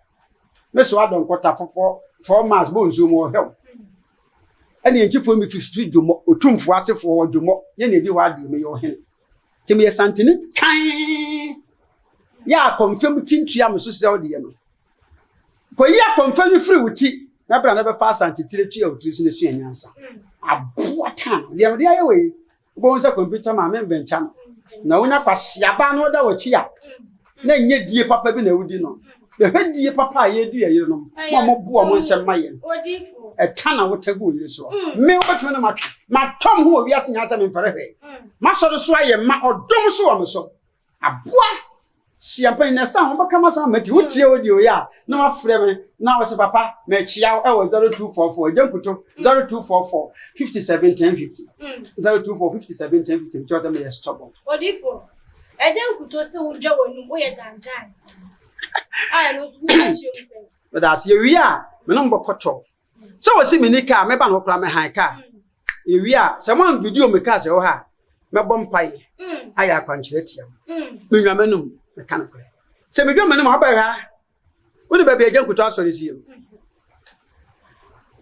Me so adɔnkɔ Tafo fɔ 4 miles bɔ nsuo mu ɔhwɛw. Ɛne yɛn kyifoɔ mi firi Dwomɔ, Otumfoɔ asefoɔ wɔ Dwomɔ. Yɛn na ɛdi hɔ adeɛ meyɛ ɔhene. Nti meyɛ Santene kann. Yɛ akɔmfam ti ntua me so sɛ ɔdeɛ no. Kɔyi akɔmfɛ no firi wo ti na bra na bɛfa asante tire tua wo tiri so na sua nyansa. Aboa tan. Deɛ mede ayɛ wei, wobɛhu sɛ kɔmputa maa membɛnkya no. Na wonya kwaseaba na ɔda w'akyi a, na ɛnyɛ die papa bi na wodi no. Bɛhwɛ die papa a yɛdi yɛ yerenom ma wɔbo wɔn nsɛm ma yɛn. Ɛta na wota gu wo yere soɔ. Me wobɛtumi ne matwe. Matɔ me ho wɔ wiase nyinaa sɛ memfɛre hwee. M'asɔre so ayɛ ma ɔdom so wɔ me so. Aboa! Si ampa nyina sa ho bɛka m'asɛm ama ti wotie wo deɛ oyɛ a na wafrɛ me na wɔsɛ papa mekyia wo ɛwɔ 0244 agya nkuto 0244 57 10 50 024 57 10 50 mekyerɛ sɛ meyɛ stubborn. Odifo, agya nkuto se wodwa w'anum woyɛ dandan a ɛno nso woka kyerɛ mu sɛn? Meda ase yɛwie a me ne mo bɛkɔtɔ Sɛ wɔsi menni kaa, mɛba no hɔ koraa mɛhan kaa. Yɛwie a, sɛ moan video me kaa sɛ ɛwɔ ha a, mɛbɔ mpaeɛ ayɛ akwankyerɛ atia mo. Menwa m'anum, meka nokorɛ. Sɛ medwa m'anum a, wobɛhwɛ ha. Wone baabi agya nkutɔ asɔre sie no.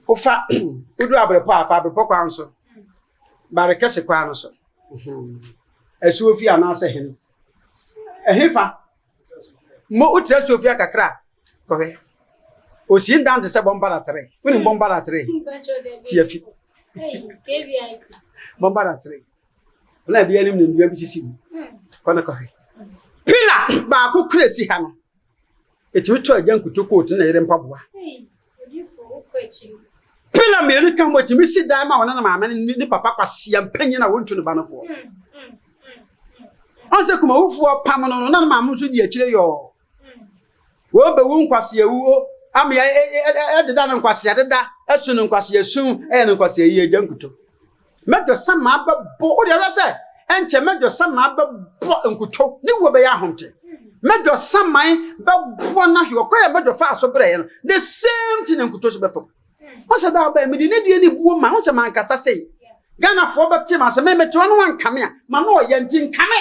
Wofa, woduru abrepɔ a, fa abrepɔ kwan so. Bare kɛse kwan no so. Asuo fie anaasɛ hene. Ɛhefa? Mo wotra asuo fie kakra a, Kɔhwɛ. Osi ndan te sɛ bɔmbara tere. Wonim bɔmbara tere? Tiafi. Bɔmbara tere. Ɔna bi anim ne nnua bi sisi mu. Kɔ na kɔhwɛ. Pila baako kura si ha no. Etumi tɔ agya nkuto kootu na yere mpaboa. Pila mmienu ka ho etumi si dan ma wɔne ne maame ne ne papa kwasia mpanyin a wɔntu ne ba no foɔ. Ɔn sɛ kumawufoɔ pam no no na ne maame nso di akyire yɔɔ. Wɔbɛwu nkwaseawuo ama ɛdeda no nkwaseadeda, asu no nkwaseasu, ɛyɛ no nkwaseayie agya nkuto. Mɛdɔ sɛ maa bɛbɔ, wo deɛ ɛbɛ sɛ ɛnkyɛ mɛdɔ sɛ maa bɛbɔ nkuto, ne wuo bɛyɛ ahomte. Mɛdɔ sɛ man bɛbɔ no ahwe, ɔkwan a mɛdɔ faa so brɛɛ no, the same thing na nkuto so bɛfam. Wo sɛ daa ɔbɛn mede ne deɛ ne buo ma, wo sɛ mankasa sei. Ghanafoɔ bɛte ma sɛ me mete hɔ no wankame a, ma no ɔyɛ nti nkame.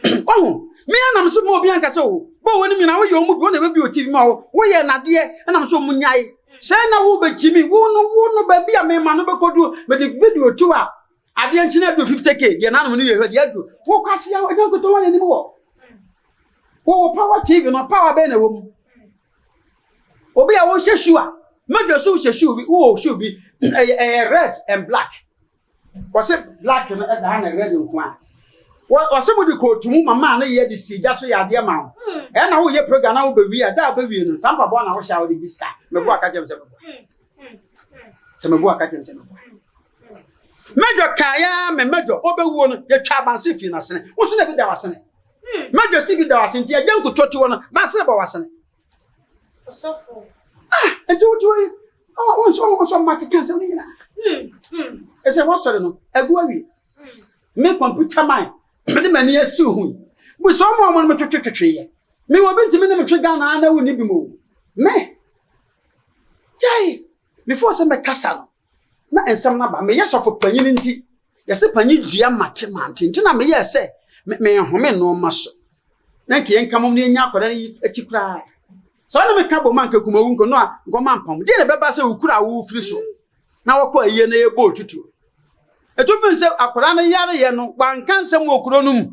Wahu? Me ara na me so ma obi ankasa o. Bɔ wɔn nyinaa woyɛ wɔn bi wɔn na ɛbɛbi wɔ TV ma wo. Woyɛ nadeɛ ɛna me so wɔn nyae. Sɛ na wo bɛgyi mi wo no wo no baabi a mema no bɛkɔdu mede video tu a adeɛ nkyi na adu 50k deɛ nanom no yɛ hwɛ deɛ adu. Wo kwasea ɛnyɛ nkotɔ wɔn anim wɔ. Wɔwɔ power TV no power bɛn na ɛwɔ mu. Obi a wohyɛ shoe a mɛdwa so wohyɛ shoe bi wowɔ shoe bi ɛyɛ ɛyɛ red and black. Wɔse black no ɛda ha na red nko a. Wɔse mo de kootu mu ma maa no yɛ de si gya so yɛ adeɛ ma wo. Ɛna woyɛ program na wobɛwie a da a wobɛwie no saa mpaboa na wohyɛ a wode gye sika. Meboa ka kyerɛ me sɛ meboa. Sɛ meboa ka kyerɛ me sɛ meboa. Mɛdɔ kaa ya me mɛdɔ ɔbɛwuo no yɛtwa abanse fii n'asene. Wo so na bi da w'asene. Mɛdɔ si bi da w'asene nti agya nkutɔ te hɔ no bansene bɔ w'asene. Ɔsɔfo. Ah, nti wote hɔ yi, wo nso wo nso mma keka asɛm no nyinaa. Ɛsɛ wɔsɔre no, agu awie. Me computer man, mede m'ani asi ho yi. Busa ɔmo a ɔmo ne me twetwetwetweeɛ. Me obi ntumi ne me twe Ghana ha na wonni bi mu o. Me! Gyae! Before sɛ mɛkasa no, na nsɛm no aba. Meyɛ sɔfo panyin nti, yɛse panyin dua mate mante nti na meyɛɛ sɛ menhome nnoɔma so. Na nka yɛnka mom na yɛnya akwadaa no yi akyi koraa. Sɛ ɔne me ka bom a nka kumawu nka no a nka ɔma mpam. Deɛ na ɛbɛba sɛ wokura a wofiri so na wɔkɔ ayie na yɛbɔ otutuo. Ɛtu fi sɛ akwadaa no yareyɛ no wanka nsɛm wɔ kuro no mu.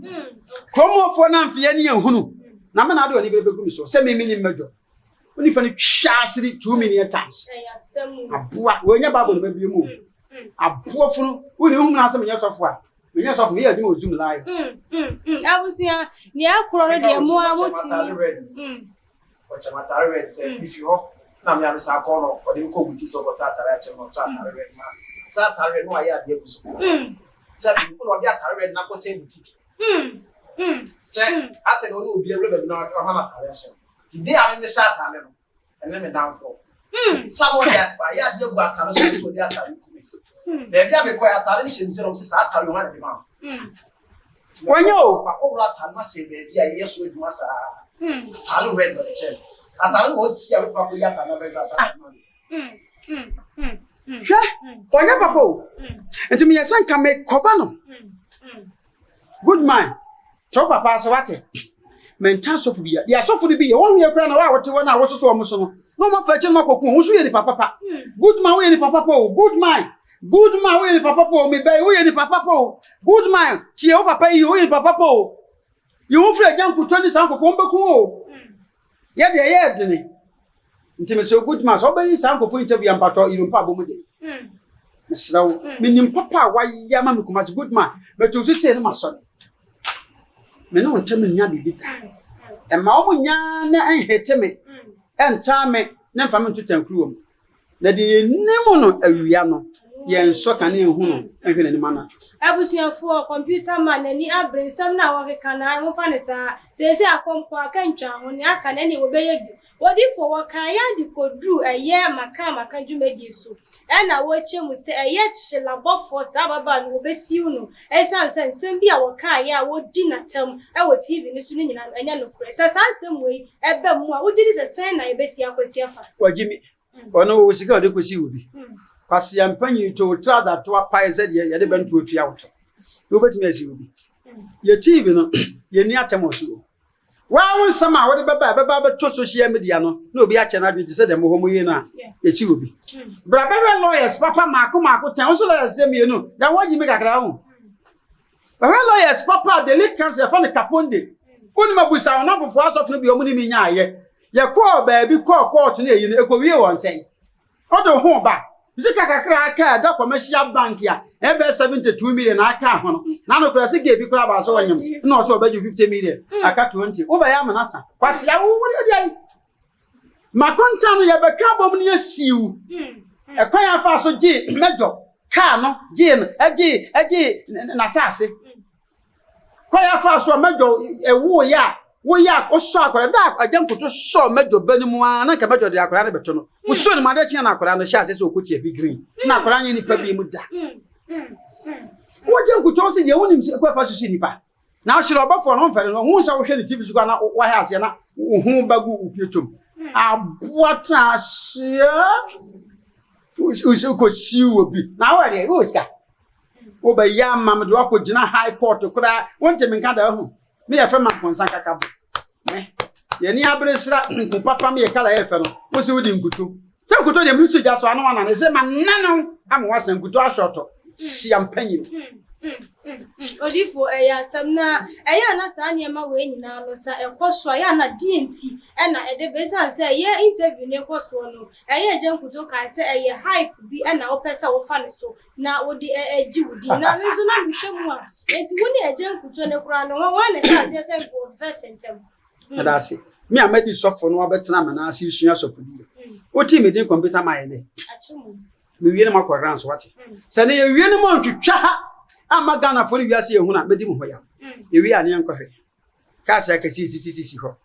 Kurom hɔfoɔ no amfeɛ ne ahunu. Na me na ade ɔne bɛgu me so sɛ me menim mɛdwo. Onipa no twa asiri 2 million times. Aboa, wɔnyɛ Bible no bɛbie mu. Aboa funu, wone hu na asɛ menyɛ sɔfo a. Menyɛ sɔfo, meyɛ adwuma wɔ Zoom live. Abusua, nea ɛkorɔ no deɛ mo a motumi. Ɔkyɛ me atare red sɛ mefi hɔ na me ame saa kɔ no ɔde me kɔ boutique sɛ ɔkɔtɔ atare akyɛ me, ɔtɔ atare red ma saa atare red no wayɛ adeɛ agu so sɛ me na ɔde atare red no akɔ sɛ boutique sɛ asɛ na ɔne obi awura baabi na wama no atare ahyɛ no nti de a me mehyɛ atare no ɛne me damfoɔ sɛ na ɔde ayɛ adeɛ agu atare so nti ɔde atare ku me baabi a mekɔ atare no hyɛ me sɛ na ɔm sɛ saa atare ɔha na de ma no. Wɔnyɛ o. Makɔwura atare no asɛe baabi a yɛyɛ so adwuma saa. Atare red na ɔde kyɛɛ me. Atare na ɔsi a mɛtumi akɔyi atare no abɛn sɛ atare no ma me. Hwɛ, ɔnyɛ papa o. Nti meyɛ sɛ nka mekɔba no. Good man. Kyɛ wo papa ase wate. Menta asɔfo bi ya. Deɛ asɔfo no bi yɛ, wɔn yɛ kura na wɔn a wɔte hɔ na wɔsoso wɔn so no, na wɔn afa akyi no akɔko. Wɔn nso yɛ nipa papa. Good man, woyɛ nipa papa o. Good man. Good man, woyɛ nipa papa o. Mebɛyi, woyɛ nipa papa o. Good man, tie wo papa yi, woyɛ nipa papa o. Yi ho firi agya nkutɔ ne saa nkɔfoɔ wɔn bɛku o. Yɛ deɛ yɛ ɛdene. Nti mesɛ good man, sɛ wobɛyi saa nkɔfoɔ interview a mpatwɔ yiri mpa abɔ mu de. Mesrɛ wo, menim papa a wayɛ ama me Kumasi. Good man, mɛtu so sei ne masɔre. Me ne wo ntam nnya biribi da. Ɛma wɔn nyaa na ɛnhete me, ɛntaa me, ne mfa me nto tankuruwa mu. Na deɛ yɛnim no awia no, yɛnsɔ kanea nhu no nhwɛ n'anim anadwo. Abusuafoɔ, computer man n'ani abere nsɛm no a wɔkeka no, ae momfa no saa. Seesei akɔmkɔ aka ntwa ho, nea aka no ɛneɛ wɔbɛyɛ bi. Odiyifoɔ, wɔkaa yɛn de kɔduruu ɛyɛ maka maka dwumadie so, ɛna wɔkyɛ mu sɛ ɛyɛ kyelabɔfoɔ saa ababaa no wɔbɛsiw no ɛsiane sɛ nsɛm bi a wɔkaeɛ a wɔdi n'atam wɔ TV no so no nyinaa no ɛnyɛ nokorɛ. Sɛ saa nsɛm wei ɛba mu a, wogye di sɛ sɛn na yɛbɛsi akɔsi afa? Wagye mi. Ɔno ɔwɔ sika a ɔde kɔsi obi. Kwasea mpanyin to wo trouser to apae sɛ deɛ yɛde bɛnto atua wo to. Wobɛtumi asi obi. Yɛ TV no, yɛnni atɛm wɔ so o. Waa wo nsɛm a wode bɛba a ɛbɛba abɛtɔ social media no na obi akyɛ n'adwene te sɛ deɛ mo hɔ mo yie no a yɛsi obi. Bra bɛhwɛ lawyers papa maako maako 10 wo so lawyers sɛ mmienu na wɔgye mi kakra ho. Bɛhwɛ lawyers papa a the lead counsel yɛfa no Kaponde. Wonim abusa wɔn afoforɔ asɔfo no bi wɔn ne mi nyaayɛ. Yɛkɔɔ baabi kɔɔ kɔɔto no eyi no ɛkɔwie wɔn sɛn. Wode wo ho ba. Sika kakra a aka a ɛda commercial bank a ɛbɛyɛ 72 million a aka ho no, na no koraa sɛ gay bi koraa baa sɛ ɔnyem na ɔsɛ ɔbɛgye 50 million aka 20. Wobɛyɛ ama no asa. Kwasea wo wo deɛ Makonta no yɛbɛka abom no yɛsiw. Ɛkwan a afa so gye mɛdɔ kaa no gyee no ɛgye ɛgye n'asase. Kwan a afa so a mɛdɔ ɛwoo yɛ a woyɛ a wosɔ akwadaa da a agya nkoto sɔ mɛdɔ ba no mu ara na nka mɛdɔ de akwadaa no bɛto no. Wosɔ no mu adeɛ kyeɛ na akwadaa no hyɛ ase sɛ ɔkɔ tia bi green na akwadaa nyɛ nipa bi mu da. Wogye nkoto sɛ deɛ wonim sɛ kɔ afa so si nipa. Na ɔhyerɛ ɔbɔfoɔ no ɔmfɛre no ɔhu sɛ wohwɛ ne TV so koraa na wahɛ aseɛ na wo ho ba gu wo pietom. Aboa tena aseɛ kɔsiw wɔ bi na wowɔ deɛ wowɔ sika wobɛyɛ ama me de wakɔgyina high court koraa wonte me nka da ho me yɛfrɛ ma nkɔnsa kaka bo me yɛne abere sra nku papa me yɛ kala yɛ fɛ no wo sɛ wodi nkuto sɛ nkuto deɛ mesu gya so ano anane sɛ ma nane ama woasa nkuto ahyɔtɔ sia mpanyin. Odifo, ɛyɛ asɛm na ɛyɛ a na saa nneɛma wei nyinaa no sa ɛkɔ so a ɛyɛ a na deɛ nti ɛna ɛde ba esiane sɛ ɛyɛ interview no ɛkɔ soɔ no ɛyɛ agya nkuto kae sɛ ɛyɛ hype bi ɛna wopɛ sɛ wofa ne so na wode ɛgye wo din na me nso na mehwɛ mu a enti wo ne agya nkuto no koraa no wɔn na ɛhyɛ aseɛ sɛ nka wɔfɛfɛ ntɛm. Ɛda ase. Me a madi sɔfo no abɛtena me nan ase resua sɔfodie. Wotii me din kɔmputa ma ayɛ dɛ. Mewie no makɔ rounds wate. Sɛ ne yɛwie no ma ntwitwa ha ama Ghanafoɔ ne wiase yɛhunu a mɛdi mo ho yaw. Yɛwie a ne yɛnkɔhwɛ. Cars akɛse sisisisi hɔ.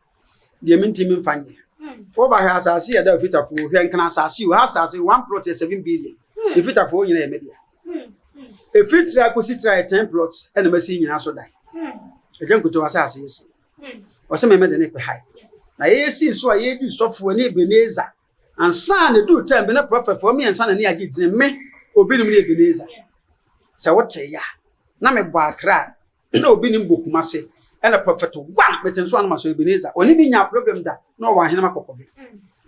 Deɛ mentimi mfa nyɛ. Woba hwɛ asase yɛ da ofitafoɔ hwɛ nkena asase o ha asase one plot yɛ 7 billion. Efitafoɔ nyina yɛ media. Efiri tira kɔsi tira yɛ 10 plots ɛna masi nyinaa so dan. Ɛdwa nkuto asase yɛ sɛ. Ɔsɛ me mede ne pɛ hae. Na yɛyɛ sii so a yɛdi sɔfoɔ ne Ebenezer. Ansa na ɛduru time bi na prɔfɛtfoɔ mmiɛnsa na ne agye gyina me obinom ne Ebenezer. Sɛ wote ya na mebɔ akra na obi nim bɔ Kumase ɛna prɔfɛt one mete nso anoma so Ebenezer ɔne me nya problem da na ɔwɔ ahenema kɔkɔbe.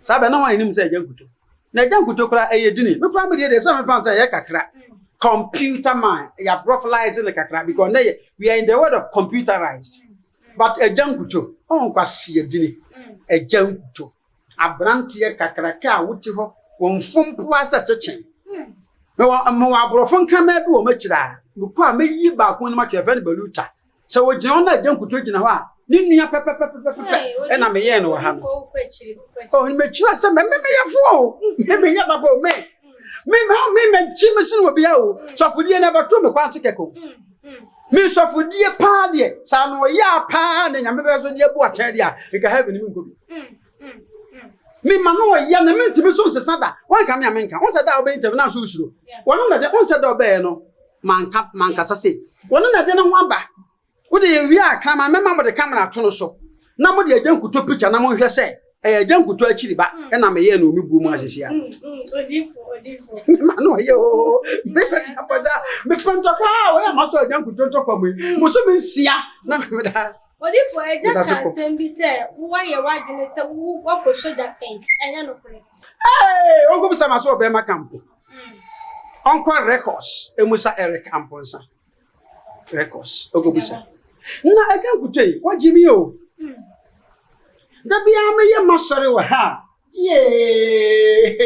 Saa bɛ na wɔn anim sɛ agya nkuto. Na agya nkuto koraa ɛyɛ dini. Me koraa me deɛ deɛ sɛ mefa sɛ ɛyɛ kakra. Computer man yɛ aborɔfolize no kakra because na yɛ we are in the world of computerized. But agya nkuto ɔn kwasi adini. Agya nkuto abranteɛ kakraka a wote hɔ wɔn mfompoa sɛ kyekyen. Mewɔ mewɔ aborɔfo nkraman bi wɔ m'akyiri a mekɔ a mɛyi baako anim atwe yɛfrɛ no baluta. Sɛ ogyina hɔ na agya nkuto gyina hɔ a, ne nua pɛpɛpɛpɛpɛ ɛna meyɛɛ no wɔ ha no. Oh, mekyerɛ sɛ me me meyɛ fo o. Me meyɛ papa o me. Me me me mɛgye me sene obi a o. Sɔfodie na ɛbɛto me kwan so kɛkɛ o. Me sɔfodie paa deɛ, sɛ ano ɔyɛ a paa na nyame bɛyɛ so deɛ bu atɛn deɛ a, nka heaven mi nkɔ bi. Me ma no ɔyɛ na mentumi so nsesa da. Wɔnka me a menka. Wɔn sɛ da a wobɛyi ntɛm na nso wosuro. Wɔn na de wɔn sɛ da ɔbɛyɛ no manka mankasa sei. Wɔn na de ne ho aba. Wode yɛ wie a kraman mɛma mode camera ato no so na mode agya nkuto picture na monhwɛ sɛ ɛyɛ agya nkuto akyiri ba ɛna meyɛɛ no wɔ me buo mu asese a. Mema no ɔyɛ oo. Mepɛ sɛ mepɛ ntɔkwa a wɔyɛ ma so agya nkuto ntɔkwa mu yi. Bosome nsia na meda. Odifo, agya ka asɛm bi sɛ woayɛ w'adwene sɛ woakɔ sogya pɛn, ɛnyɛ nokorɛ? Hey, ɔnkɔbisa ma so ɔbɛrima kampo. Ɔnkɔ records emusa Eric Amponsa. Records ɔkɔbisa. Na agya nkuto yi, wagye mi o. Da biara meyɛ m'asɔre wɔ ha a, yee,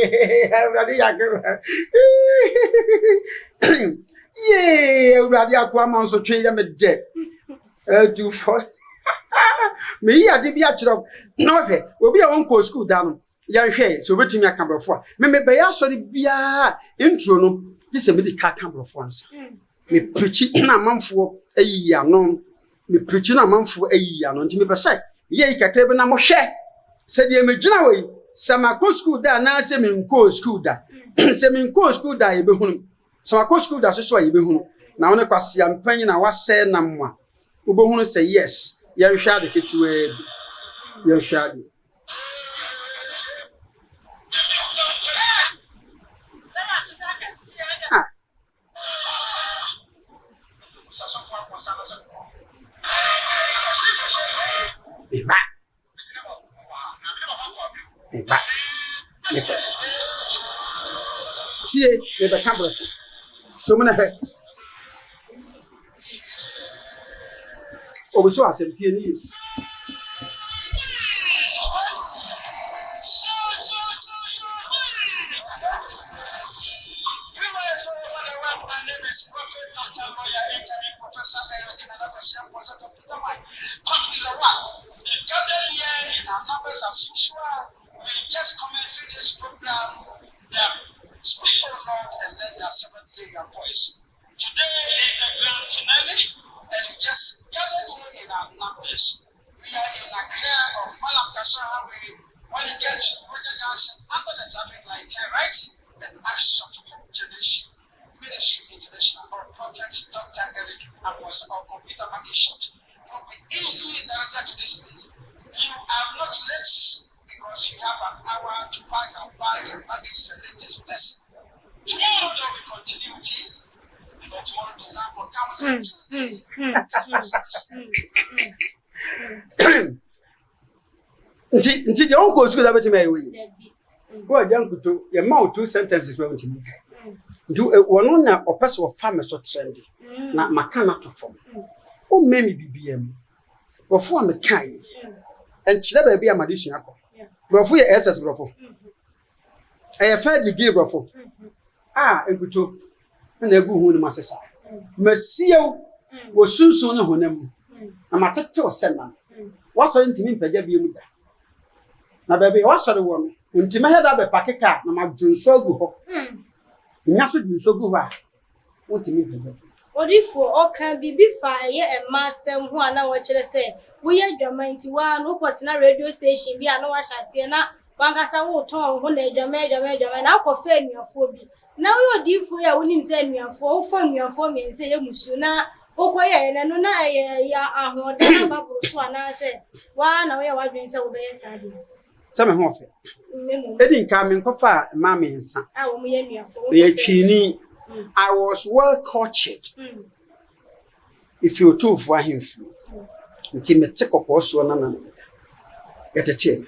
Awurade yɛ akɛwa. Yee, Awurade akoa ma nso twe yɛ me dɛ. Atufo. Meyi ade bi akyerɛ wo. Na ɔhwɛ, obi a ɔnkɔɔ sukuu da no, yɛnhwɛ sɛ obetumi aka borɔfo a. Me mebɛyɛ asɔre biara intro no, gye sɛ mede ka ka borɔfo ansa. Mepirikyi na amanfoɔ ayiyi ano. Mepirikyi na amanfoɔ ayiyi ano. Nti mepɛ sɛ meyɛ yi kakra bi na mohwɛ sɛ deɛ megyina hɔ yi, sɛ makɔ sukuu da anaasɛ menkɔɔ sukuu da. Sɛ menkɔɔ sukuu da a yɛbɛhunu. Sɛ wakɔ sukuu da so so a yɛbɛhunu. Na wo ne kwasea mpanyin a wasɛe nam a wobɛhunu sɛ yes yɛnhwɛ ade ketewaa bi. Yɛnhwɛ ade. Ah. Meba. Meba. Meba. Tie, mebɛka borɔfo. So mu na hwɛ. Obi so asɛm tie ne yie. Nti nti deɛ ɔnkɔ sukuu da bɛtumi ayɛ wei wo agya nkuto yɛma wo two sentences wɔ ntumi nkae nti wɔno na ɔpɛ sɛ ɔfa me so trɛnde na maka no ato fam wommɛ me biribiaa mu borɔfo a mekae ɛnkyerɛ baabi a made sua kɔ borɔfo yɛ ss borɔfo ɛyɛ fɛ degree borɔfo a nkuto na agu ho no mu ase saa. Masie wo wɔ sunsum ne honam mu, na matetew sɛ nam. W'asɔre ntumi mpagya bio mu da. Na baabi a w'asɔre wɔ no, nti mɛhyɛ da abɛpake kaa na madwonsɔ agu hɔ. Menya so dwonsɔ gu hɔ a, wontumi mpagya bio. Odiyifoɔ, ɔkaa biribi faa ɛyɛ mmaa asɛm ho a na wɔkyerɛ sɛ woyɛ adwaman nti wo ara no wokɔtena radio station bi a na woahyɛ aseɛ na w'ankasa woretɔn wo ho na adwaman adwaman adwaman na wokɔfa anuafoɔ bi Na woyɛ odiyifoɔ yi a wonim sɛ anuafoɔ, wofa anuafoɔ mmiɛnsa yɛ mmusuo na wokɔyɛeɛ no, ɛno na ɛyɛ ɛyɛ ahoɔden aba boro so anaasɛ woara na woyɛɛ w'adwene sɛ wobɛyɛ saa adeɛ no? Sɛ me ho ɔfɛ. Ɛdi nka menkɔfaa mmaa mmiɛnsa. A wɔn yɛ anuafoɔ. Meyɛ Twini. I was well cultured. Mefiri Otumfoɔ ahemfie. Nti mete kɔkɔɔ soɔ na na yɛtetee me.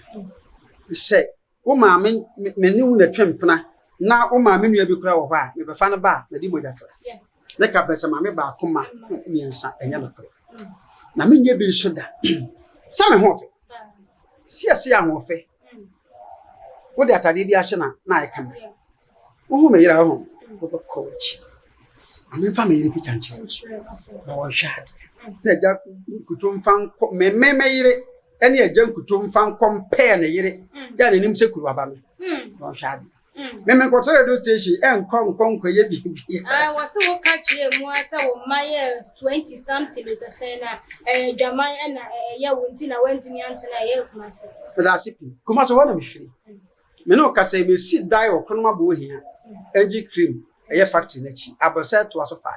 Sɛ wo maame me ne wo na twe mpena na wo maame nua bi koraa wɔ hɔ a mebɛfa no ba a mede mogya fra. Ne ka pɛ sɛ maame baako ma mmiɛnsa ɛnyɛ nokorɛ. Na menyɛ bi nso da. Sɛ me ho ɔfɛ. Siase ahoɔfɛ. Wode atadeɛ bi ahyɛ na na ayɛ kama. Wohu me yere a wohu wobɛkɔ w'akyi. Ma memfa me yere pikya nkyerɛ wo na wɔnhwɛ adeɛ. Na agya nkuto mfa nkɔ me me me yere ɛne agya nkuto mfa nkɔ mpɛɛ ne yere yɛ a n'anim sɛ kuruwaba no na wɔnhwɛ adeɛ. Me me nkɔtɔ radio station ɛnkɔ nkɔ nkɔyɛ biribi. Ah, wɔse woka kyerɛ mu a sɛ wo mma yɛ 20 something sɛ sɛn na ɛyɛ dwaman ɛna ɛyɛ wo nti na woantumi antena ɛyɛ Kumase. Meda ase pii. Kumase hɔ na mefiri. Me ne wo kasa yi, mesi dan wɔ Kronom Abohia, Engine Cream, ɛyɛ factory no akyi, Abrosɛ toa so 5.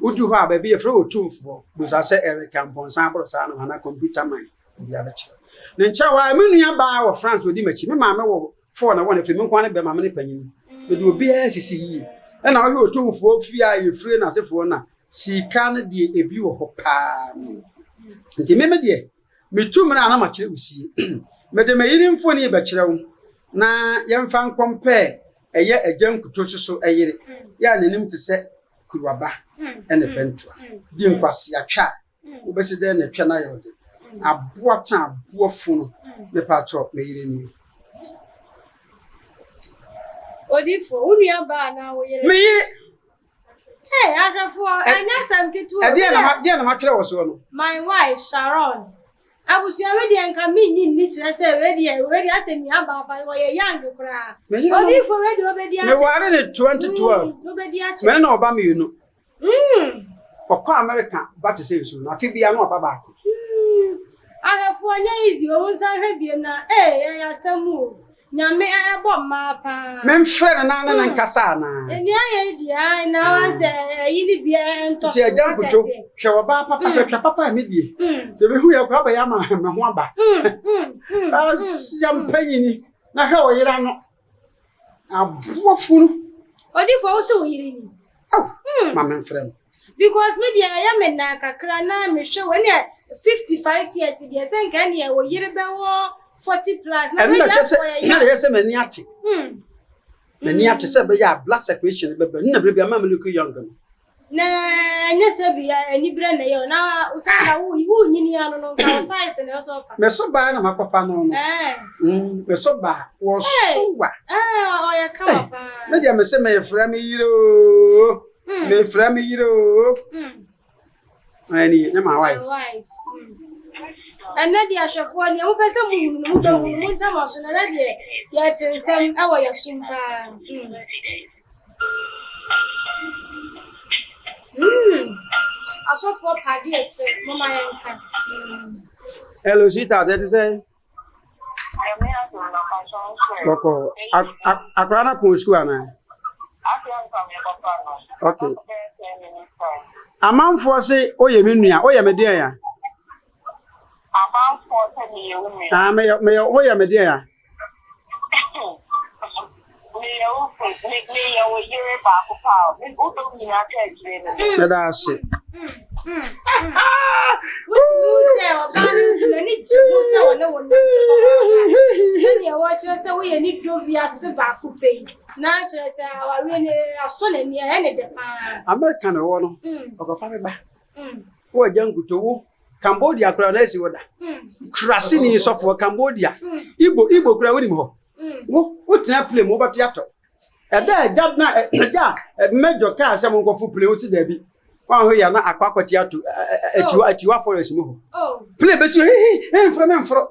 Wodu hɔ a, baabi yɛfrɛ wɔ Otumfoɔ, busa sɛ Eric Amponsah Abrosɛ ano anaa Computer Man, obiara bɛkyerɛ. Ne nkyɛn hɔ a, me nua baa wɔ France odi m'akyi, me maame wɔ four na wɔn afiri, me nko ara ne bɛrima, me ne panyin. Mede obiara sisi yie. Ɛna wohwɛ Otumfoɔ fie a yɛfire n'asefoɔ no a, sika no deɛ ebi wɔ hɔ paa. Nti me me deɛ, Metu mmara a na makyerɛ wo sie. Mede me yere mfoni bɛkyerɛ wo na yɛmfa nkɔmpɛɛ ɛyɛ agya nkuto so so yere yɛ a n'anim te sɛ kuruwaba ne bɛntoa. Di nkwasea twa a wobɛsi dɛn na twa no ayɛ wo den. Aboa ta aboa funu mepaakyɛw me yere nie. Odifo, wo nua baa anaa wo yere? Me yere. Hey, ahwɛfoɔ, ɛnyɛ asɛm ketewa. Ɛdeɛ na ma deɛ na matwerɛ wɔ soɔ no. My wife Sharon. Abusua wei deɛ nka menyi nni kyerɛ sɛ wei deɛ wei deɛ asɛ nua baa pa wɔyɛ young koraa. Odifo wei deɛ wobɛdi akyɛ. Meware ne 2012. Wobɛdi akyɛ. Mene na ɔba mmienu. Ɔkɔ America ba te sɛ nsuo no afe bia na ɔba baako. Ahwɛfoɔ nyɛ easy o, wo nsa nhwɛ biem na ee ɛyɛ asɛm o. Nyame ɛbɔ mmaa paa. Memfrɛ no na ne no nkasa anaa? Nea ayɛ yi deɛ ae na wasɛ ɛyi ne bia ɛntɔ so. Nti agya nkoto hwɛ ɔbaa papa hwɛ twa papa a medie. Sɛ mehu yɛ koraa bɛyɛ ama me ho aba. Asia mpanyini na hwɛ ɔyera no. Aboa funu. Odifo wo se wo yere ni. Oh, hmm. Ma memfrɛ no. Because me deɛ ɛyɛ me naa kakra na mehwɛ wɔ ne 55 years deɛ sɛ nka neɛ wo yere bɛwɔ 40 plus na wei deɛ sɛ na deɛ sɛ m'ani ate. Hmm. M'ani ate sɛ bɛyɛ a blood circulation bɛbɛ ne na bere bi ama me look young no. Na ɛnyɛ sɛ bia aniberɛ na ɛyɛ o, na sɛ nka wo wonyini ano no nka wo size na ɛsɛ ɔfa. Me so baa na makɔfa no no. Mm, me so baa wɔ so wa. Ɔyɛ kama paa. Me deɛ me se mefrɛ me yere o. Mefrɛ me yere o. Ɛni ne my wife. Wife. Ɛnɛ deɛ ahwɛfoɔ deɛ mopɛ sɛ mohunu no mobɛhunu mo ntam aso na ɛnɛ deɛ yɛte nsɛm ɛwɔ yɛsom paa. Mm. Asɔfoɔ pa adeɛ fɛ, moma yɛnka. Mm. Hello, sweetheart, ɛte sɛ? Bɔkɔ, akwadaa no apɔn sukuu anaa? Okay. Amanfoɔ se woyɛ me nua, woyɛ me deɛn ya? Amanfoɔ sɛ meyɛ wo nua. Ah, meyɛ, meyɛ, woyɛ me deɛn ya? Meyɛ wo me meyɛ wo yere baako pa a wo dɔm nyinaa ka akyire no. Meda ase. Wotumi hu sɛ ɔbaa no nso n'ani gye ho sɛ ɔne wo nante papaapa. Sɛdeɛ wɔkyerɛ sɛ woyɛ ne dɔ wiase baako pɛ yi, na kyerɛ sɛ awareɛ no asɔ n'ani ɛyɛ ne dɛ paa. Amerika na ɔwɔ no, ɔkɔfa me ba. Wo agya nkuto wo Cambodia koraa na esi hɔ da. Kuraseni sɔfoɔ Cambodia. Igbo Igbo koraa wonim hɔ. Wo wotena plane mu wobɛte atɔ. Ɛda agya na agya mɛjɔ kaa sɛ monkɔfo plane wo si daabi. Wɔn yɛ na akɔ akɔte ato atiwa atiwa forest mu hɔ. Plane bɛsi hɔ hihi mforo me mforo.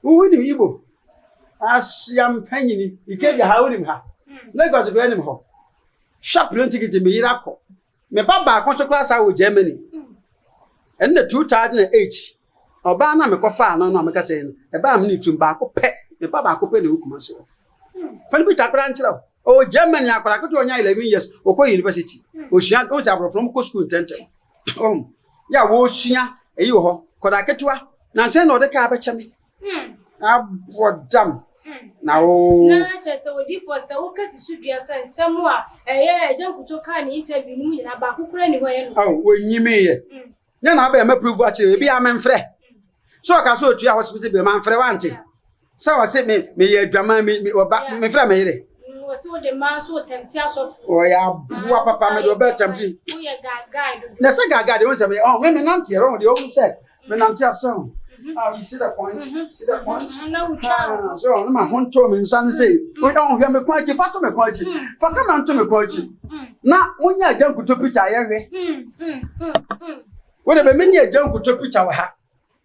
Wo wonim Igbo. Asia mpanyini Ikeja ha wonim ha. Lagos koraa nim hɔ. Hwɛ plane ticket me yere akɔ. Me ba baako nso koraa saa wɔ Germany. Ɛno na 2008 ɔbaa no a mekɔfaa no no a meka sɛ no ɛbaa me ne firim baako pɛ me ba baako pɛ na ɛwɔ Kumasi hɔ. Fa no bi takora nkyerɛ wo. Ɔwɔ Germany akwadaa ketewa ɔnya 11 years ɔkɔ university. Osua ɔn sɛ aborɔfo no kɔ school ntɛntɛm. Ɔhu yɛ a wɔresua eyi wɔ hɔ. Kɔdaa ketewa nansa na ɔde kaa bɛkyɛ me. Abɔ dam na wo. Na kyerɛ sɛ odiyifoɔ sɛ woka si so dua sɛ nsɛm a ɛyɛ Agya Nkuto kaa ne interview no mu nyinaa baako koraa nni hɔ a ɛyɛ nokorɛ. Ao wɔnyimiiɛ. Nyɛ na abɛyɛ mɛ prove akyerɛ ebi a memfrɛ. So ɔka sɛ otua hospital bill mamfrɛ wante. Sɛ ɔse me meyɛ adwaman me me ɔba mefrɛ me yere. Wɔse wode mmaa nso tɛmte asɔfo. Ɔyɛ aboa papa mede ɔbɛ tɛmte. Woyɛ gaagae dodo. Na sɛ gaagae deɛ wɔn sɛ me ɔn me me nante ɛrɔ deɛ wɔn sɛ me nante ase ɔn. Ah you see the point see the point. Na wotwa. So ɔno ma ho nto me nsa ne sɛ ɔn hwɛ me kɔn akyi fa to me kɔn akyi fa kamera nto me kɔn akyi na mo nyɛ agya nkuto picture yɛ hwɛ. Wo de bɛ me nyɛ agya nkuto picture wɔ ha.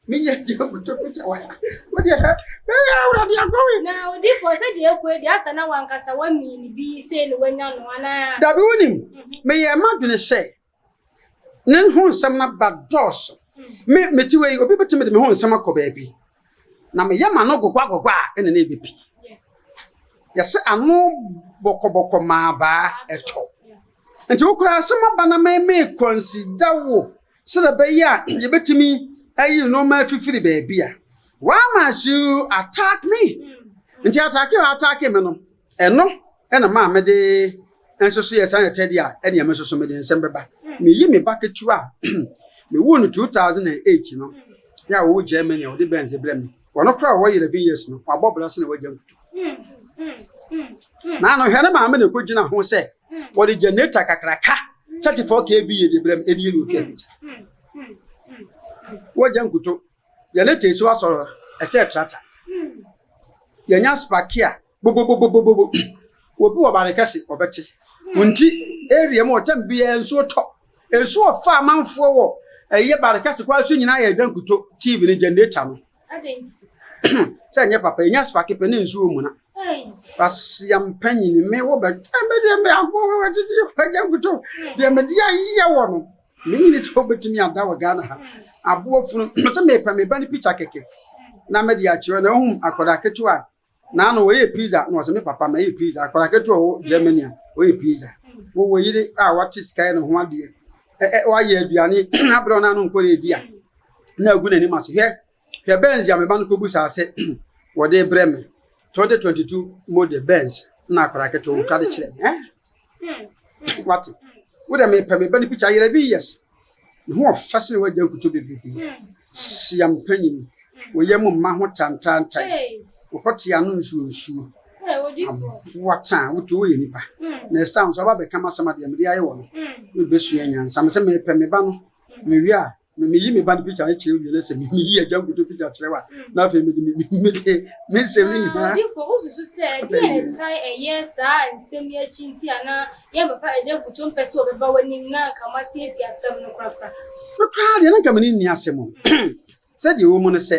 Meyɛ deɛ nkuto picture wɔ ha. Wo deɛ hɛ ɛyɛ awurade agɔwe. Na odiifoɔ sɛ deɛ ɛkɔ yi deɛ asa na wankasa wamii ne bi sei na wanya no anaa. Dabi wonim meyɛ m'adwene sɛ ne ho nsɛm no aba dɔɔso. Me mete wei obi bɛtumi de me ho nsɛm akɔ baabi na meyɛ ma no gogwagogwa a ɛna na ɛbɛpie. Yɛsɛ ano bɔkɔbɔkɔ maa baa ɛtɔ. Nti wo koraa asɛm aba na me me consider wo Sɛdeɛ ɛbɛyɛ a yɛbɛtumi ayi nneɛma afifiri baabi a. Why must you attack me? Nti attack a attack me no, ɛno ɛna maa mede nso so yɛ saa na ɛtɛ deɛ a ɛnea me nso so mede nsɛm bɛba. Meyi me ba ketewa a mewoo no 2008 no, yɛ a ɔwɔ Germany a ɔde Benz brɛ me. Ɔno koraa ɔwɔ 11 years no, wabɔ bra sene wagya nkutu. Na ano hwɛ ne maame na ɛkɔgyina ho sɛ wɔde generator kakraka 34 kV yɛ de brɛ me ɛni yɛ otwa bi wɔgya nkuto generator esi asɔrɔ ɛkyɛ trata yɛnya sparky a bobobobobobo obi wɔ bare kɛse ɔbɛte nti area mu ɔtɛm biara nsuo tɔ nsuo ɔfa amanfoɔ wɔ ɛyɛ bare kɛse kwan so nyinaa yɛ gya nkuto tv ne generator no sɛ ɛnyɛ papa ɛnya sparky pɛ ne nsuo mu na Kwasia mpanyin me wo bɛ me deɛ me ahoɔ tete agya nkuto deɛ me de ayɛ wɔ no me nyini sɛ wobɛtumi ada wɔ Ghana ha aboɔ funu me sɛ mepɛ me ba ne picture kɛkɛ na me de akyerɛ na ohun akwadaa ketewa na ano wɔyɛ pizza na wɔsɛ me papa ma yɛ pizza akwadaa ketewa wɔ Germany a wɔyɛ pizza wɔwɔ yere a wɔte sika yɛ ne ho adeɛ ɛ ɛ wɔayɛ aduane abrɛ ɔno ano nkɔ edi a na agu n'anim ase hwɛ Hwɛ Benz a me ba no kɔbisaa sɛ wɔde rebrɛ me 2022 model Benz na akwadaa ketewa ɔtwa de kyerɛ me eh? Wate wo dɛ mepɛ me ba no picture 11 years ne ho ɔfɛ sene wagya nkuto bebrebe sia mpanyin wɔyɛ mu mma ho tantantan wɔkɔte ano nsuo nsuo aboa taa wotu woyɛ nipa na ɛsan so aba bɛka m'asɛm adeɛ mede ayɛ wɔ no mebɛsua nyansa mesɛ mepɛ me ba no mewie a Me meyi me ba no picture no kyerɛ wie na sɛ meyi agya nkuto picture kyerɛ wa na afei mede me mede me nsɛm no nyinaa. Odifo wosusu sɛ ɛdeɛn na ɛtae ɛyɛ saa nsɛm yi akyi nti a na yɛn papa agya nkuto mpɛ sɛ ɔbɛba w'anim na anka moasiesie asɛm no korakora? Me koraa deɛ na nka me ne nni asɛm o. Sɛdeɛ ɛwɔ mu no sɛ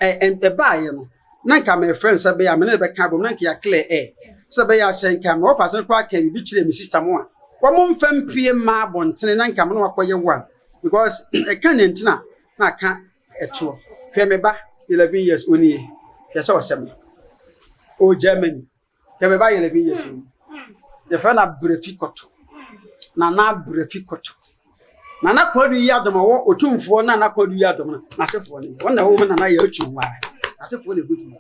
ɛbaeɛ no na nka mefrɛ no sɛ ɛbɛyɛ a me ne no bɛka abom na nka yɛ clear air sɛ ɛbɛyɛ a sɛ nka me wɔfa sɛ koraa ka biribi kyerɛ me sister mo a wɔn mfa mpue mma abɔntene na nka me ne wakɔyɛ one because ɛka ne ntina na aka ɛtoɔ hwɛ me ba 11 years onie hwɛ sɛ ɔsɛ me ɔwɔ Germany Hwɛ me ba yɛ 11 years old. Yɛfrɛ no Abrafi Kɔtɔ. Nana Abrafi Kɔtɔ. Nana Kwadu yi adɔm ɔwɔ otumfoɔ Nana Kwadu yi adɔm no n'asefoɔ no yɛ. Wɔn na ɛwɔ mu Nana yɛ atwi wa. N'asefoɔ na ɛgu dwuma.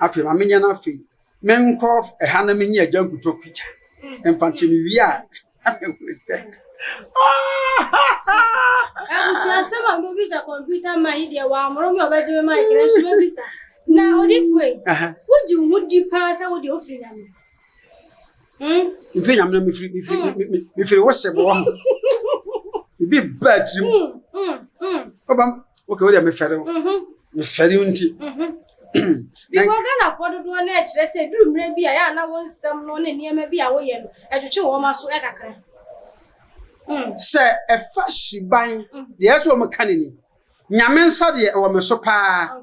Afei ma menyɛ no afei. Menkɔ ɛha na menyɛ agya nkuto picture. Mfa nkyɛ mewie a Amehu sɛ. Abusua asɛm a mobisa kɔmputa man yi deɛ wɔamoro me ɔbɛgye me mic nanso mɛbisa. Na odifoɔ yi, wogye wo ho di paa sɛ wo deɛ wofiri Nyame? Hmm? Mfiri Nyame na mefiri mefiri hmm. mefiri wo sɛ bɔ ho. Bibi baa tirim. Hmm, hmm, Ɔbam, okay, wo deɛ mefɛre wo. Mm-hmm. Mefɛre wo nti. Mm-hmm. Because Ghanafoɔ dodoɔ no ɛkyerɛ sɛ duru mmerɛ bi a yɛ a na wo nsɛm no ne nneɛma bi a woyɛ no ɛtwetwe wɔn aso kakra. Mm. Sɛ ɛfa suban mm. deɛ ɛsɛ wɔn ka ne ni nyame nsa deɛ ɛwɔ me so paa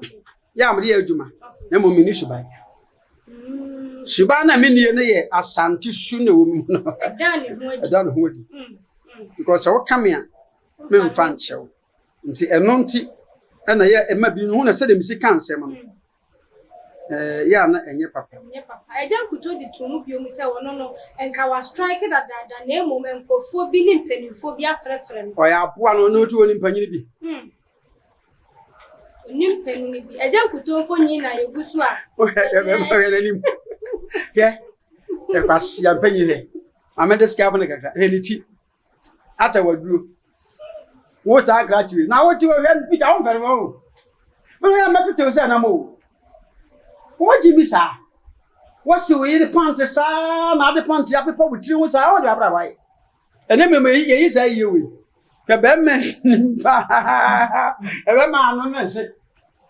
yɛ a mede yɛ adwuma na mmom menni suban. Mm. Suban na mennie no yɛ asante su na ɛwɔ mu no ɛda ne ho adi because sɛ woka me a memfa nkyɛw. Nti ɛno nti ɛna yɛ ɛma bi hu na sɛdeɛ mesi ka nsɛm no. Ɛɛ, yɛ a na ɛnyɛ papa. Ɛnyɛ papa. Agya Nkuto de too mu bio mu sɛ ɔno no, nka wastrike dadaada na mmom nkurɔfoɔ bi ne mpanimfoɔ bi afrɛfrɛ no. Ɔyɛ aboa no, ɔno nso ɔnim panyini bi. Hmm. Ɔnim panyini bi. Agya Nkuto mfonyin na yɛgu so a. Wohwɛ, hwɛ n'anim. Hwɛ, hwɛ kwasia mpanyin hwɛ. Maame de sika no kakra. Hwɛ ne ti. Asɛ waduro. Wo saa krakye wei. Na wote hɔ hwɛ picture wo mfɛre wɔ o. Mene yɛ mɛtetew sɛ nam o. Wogye mi saa. Wɔsi wo yere pante saa na ade pante apepa wo tiri ho saa wɔde abra wayɛ. Ɛnɛ mmemme yɛyi saa yie wei. Hwɛ bɛrima nim paa. Ɛbɛma ano ne se.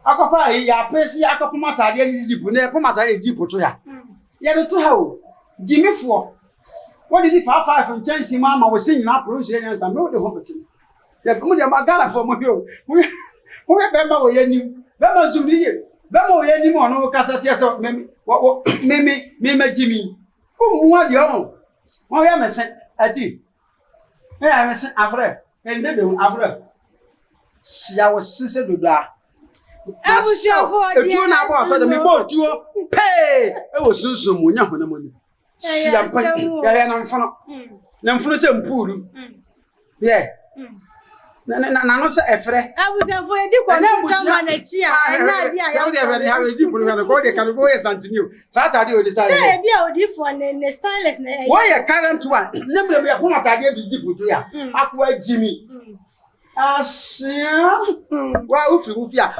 Akɔfa ayi yɛapese akɔpam ataadeɛ de zipu na yɛpam ataadeɛ de zipu to ha. Yɛde to ha o. Gyimifoɔ. Wode di 5 5 nkyɛnse mu ama wo se nyinaa poro nhyira nyansa me wode ho bɛto. Yɛ mo deɛ ma Ghanafoɔ mo hwɛ o. Mo hwɛ bɛrima wɔ yɛ anim. Bɛrima nso ne yie. Bɛrima wɔ yɛ anim ɔno kasa teɛ sɛ me me me me me gyimi. Wo mu adeɛ ɔmo. Wɔn yɛ me se ati. Ɛyɛ me se afrɛ. Ɛnde de afrɛ. Hyia wo se sɛ dodo a. Abusuafoɔ deɛ. Etuo na abɔ asɔ de mebɔ otuo pee ɛwɔ sunsun mu nyɛ honam ani. Hyia mpa yɛyɛ ne mfono. Ne mfono sɛ mpuuru. Yɛ. N'ano sɛ ɛfrɛ. Abusuafoɔ yɛdi kɔmputa ma n'akyi a ɛnyɛ adeɛ a yɛasɔ. Ɛwɔ deɛ ɛwɔ zipu no hwɛ no kɔ deɛ kano wɔyɛ santini o. Saa ataade o de saa yɛ. Sɛ ebi a odiifoɔ ne ne stylist na ɛyɛ. Wɔyɛ current one. Ne mmerɛ mu yɛ pɔn ataadeɛ de zipu to ya. Akoa gyimi. Asia. Wa wofiri wo fi a.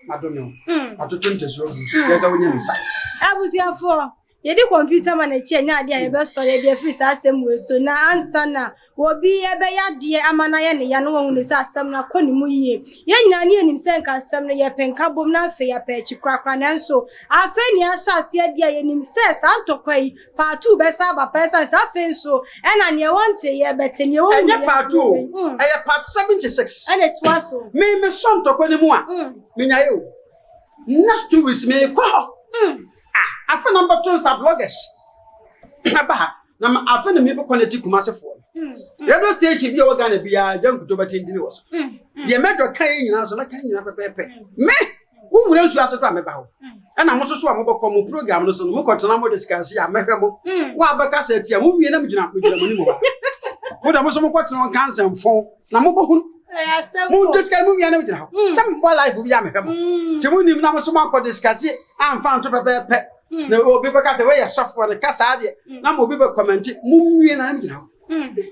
Madome wo. Atoto ntasuo agu so. Yɛ sɛ wonyɛ me size. Abusuafoɔ, yɛde kɔmputa ma n'akyi ɛnyɛ adeɛ a yɛbɛsɔre de afiri saa asɛm wei so na ansa na obi ɛbɛyɛ adeɛ ama no ayɛ ne ya na wahu ne sɛ asɛm no akɔ ne mu yie. Yɛn nyinaa ne yɛnim sɛ nka asɛm no yɛpɛ nkabom na afei yɛapɛ akyi korakora nanso afei ne yɛahyɛ aseɛ deɛ yɛnim sɛ saa ntɔkwa yi Part 2 bɛsa aba paa ɛsiane sɛ afei nso ɛna neɛ wɔnte yɛ bɛte neɛ wɔnhu Ɛnyɛ yɛ part nso 2 o, yɛbɛhu. ɛyɛ part 76. Ɛna ɛtoa so. Me me sɔ ntɔkwa no mu a, menyae o. Next 2 weeks mekɔ hɔ. Ah, afe na mbɛto nsa bloggers ɛba ha. Na ma afe na mebɛkɔ n'akyi Kumasefoɔ no. Radio station bi a ɛwɔ Ghana biara, gya nkuto bɛtentene wɔ so. Deɛ mɛdɔ ka yɛ nyinaa nso mɛka ne nyinaa pɛpɛɛpɛ. Me! Wo wura nsuo ase koraa mɛba hɔ. Ɛna mo nso so a mobɛkɔ mo program no so no, mokɔtena mo discuss a mɛhwɛ mo. Wo a bɛkasa atia mo wie na megyina megyina mo anim hɔ. Mo da mo so mokɔtena hɔ nka nsɛmfo na mobɛhunu. Mo discuss mo wie na megyina hɔ. Sɛ mebɔ life bi a mehwɛ mo. Nti mo nim na mo so moakɔ discuss amfa anto pɛpɛɛpɛ. Na obi bɛka sɛ woyɛ sɔfoɔ no ka saa deɛ na ma obi bɛ kɔmɛnte mo wie na megyina hɔ.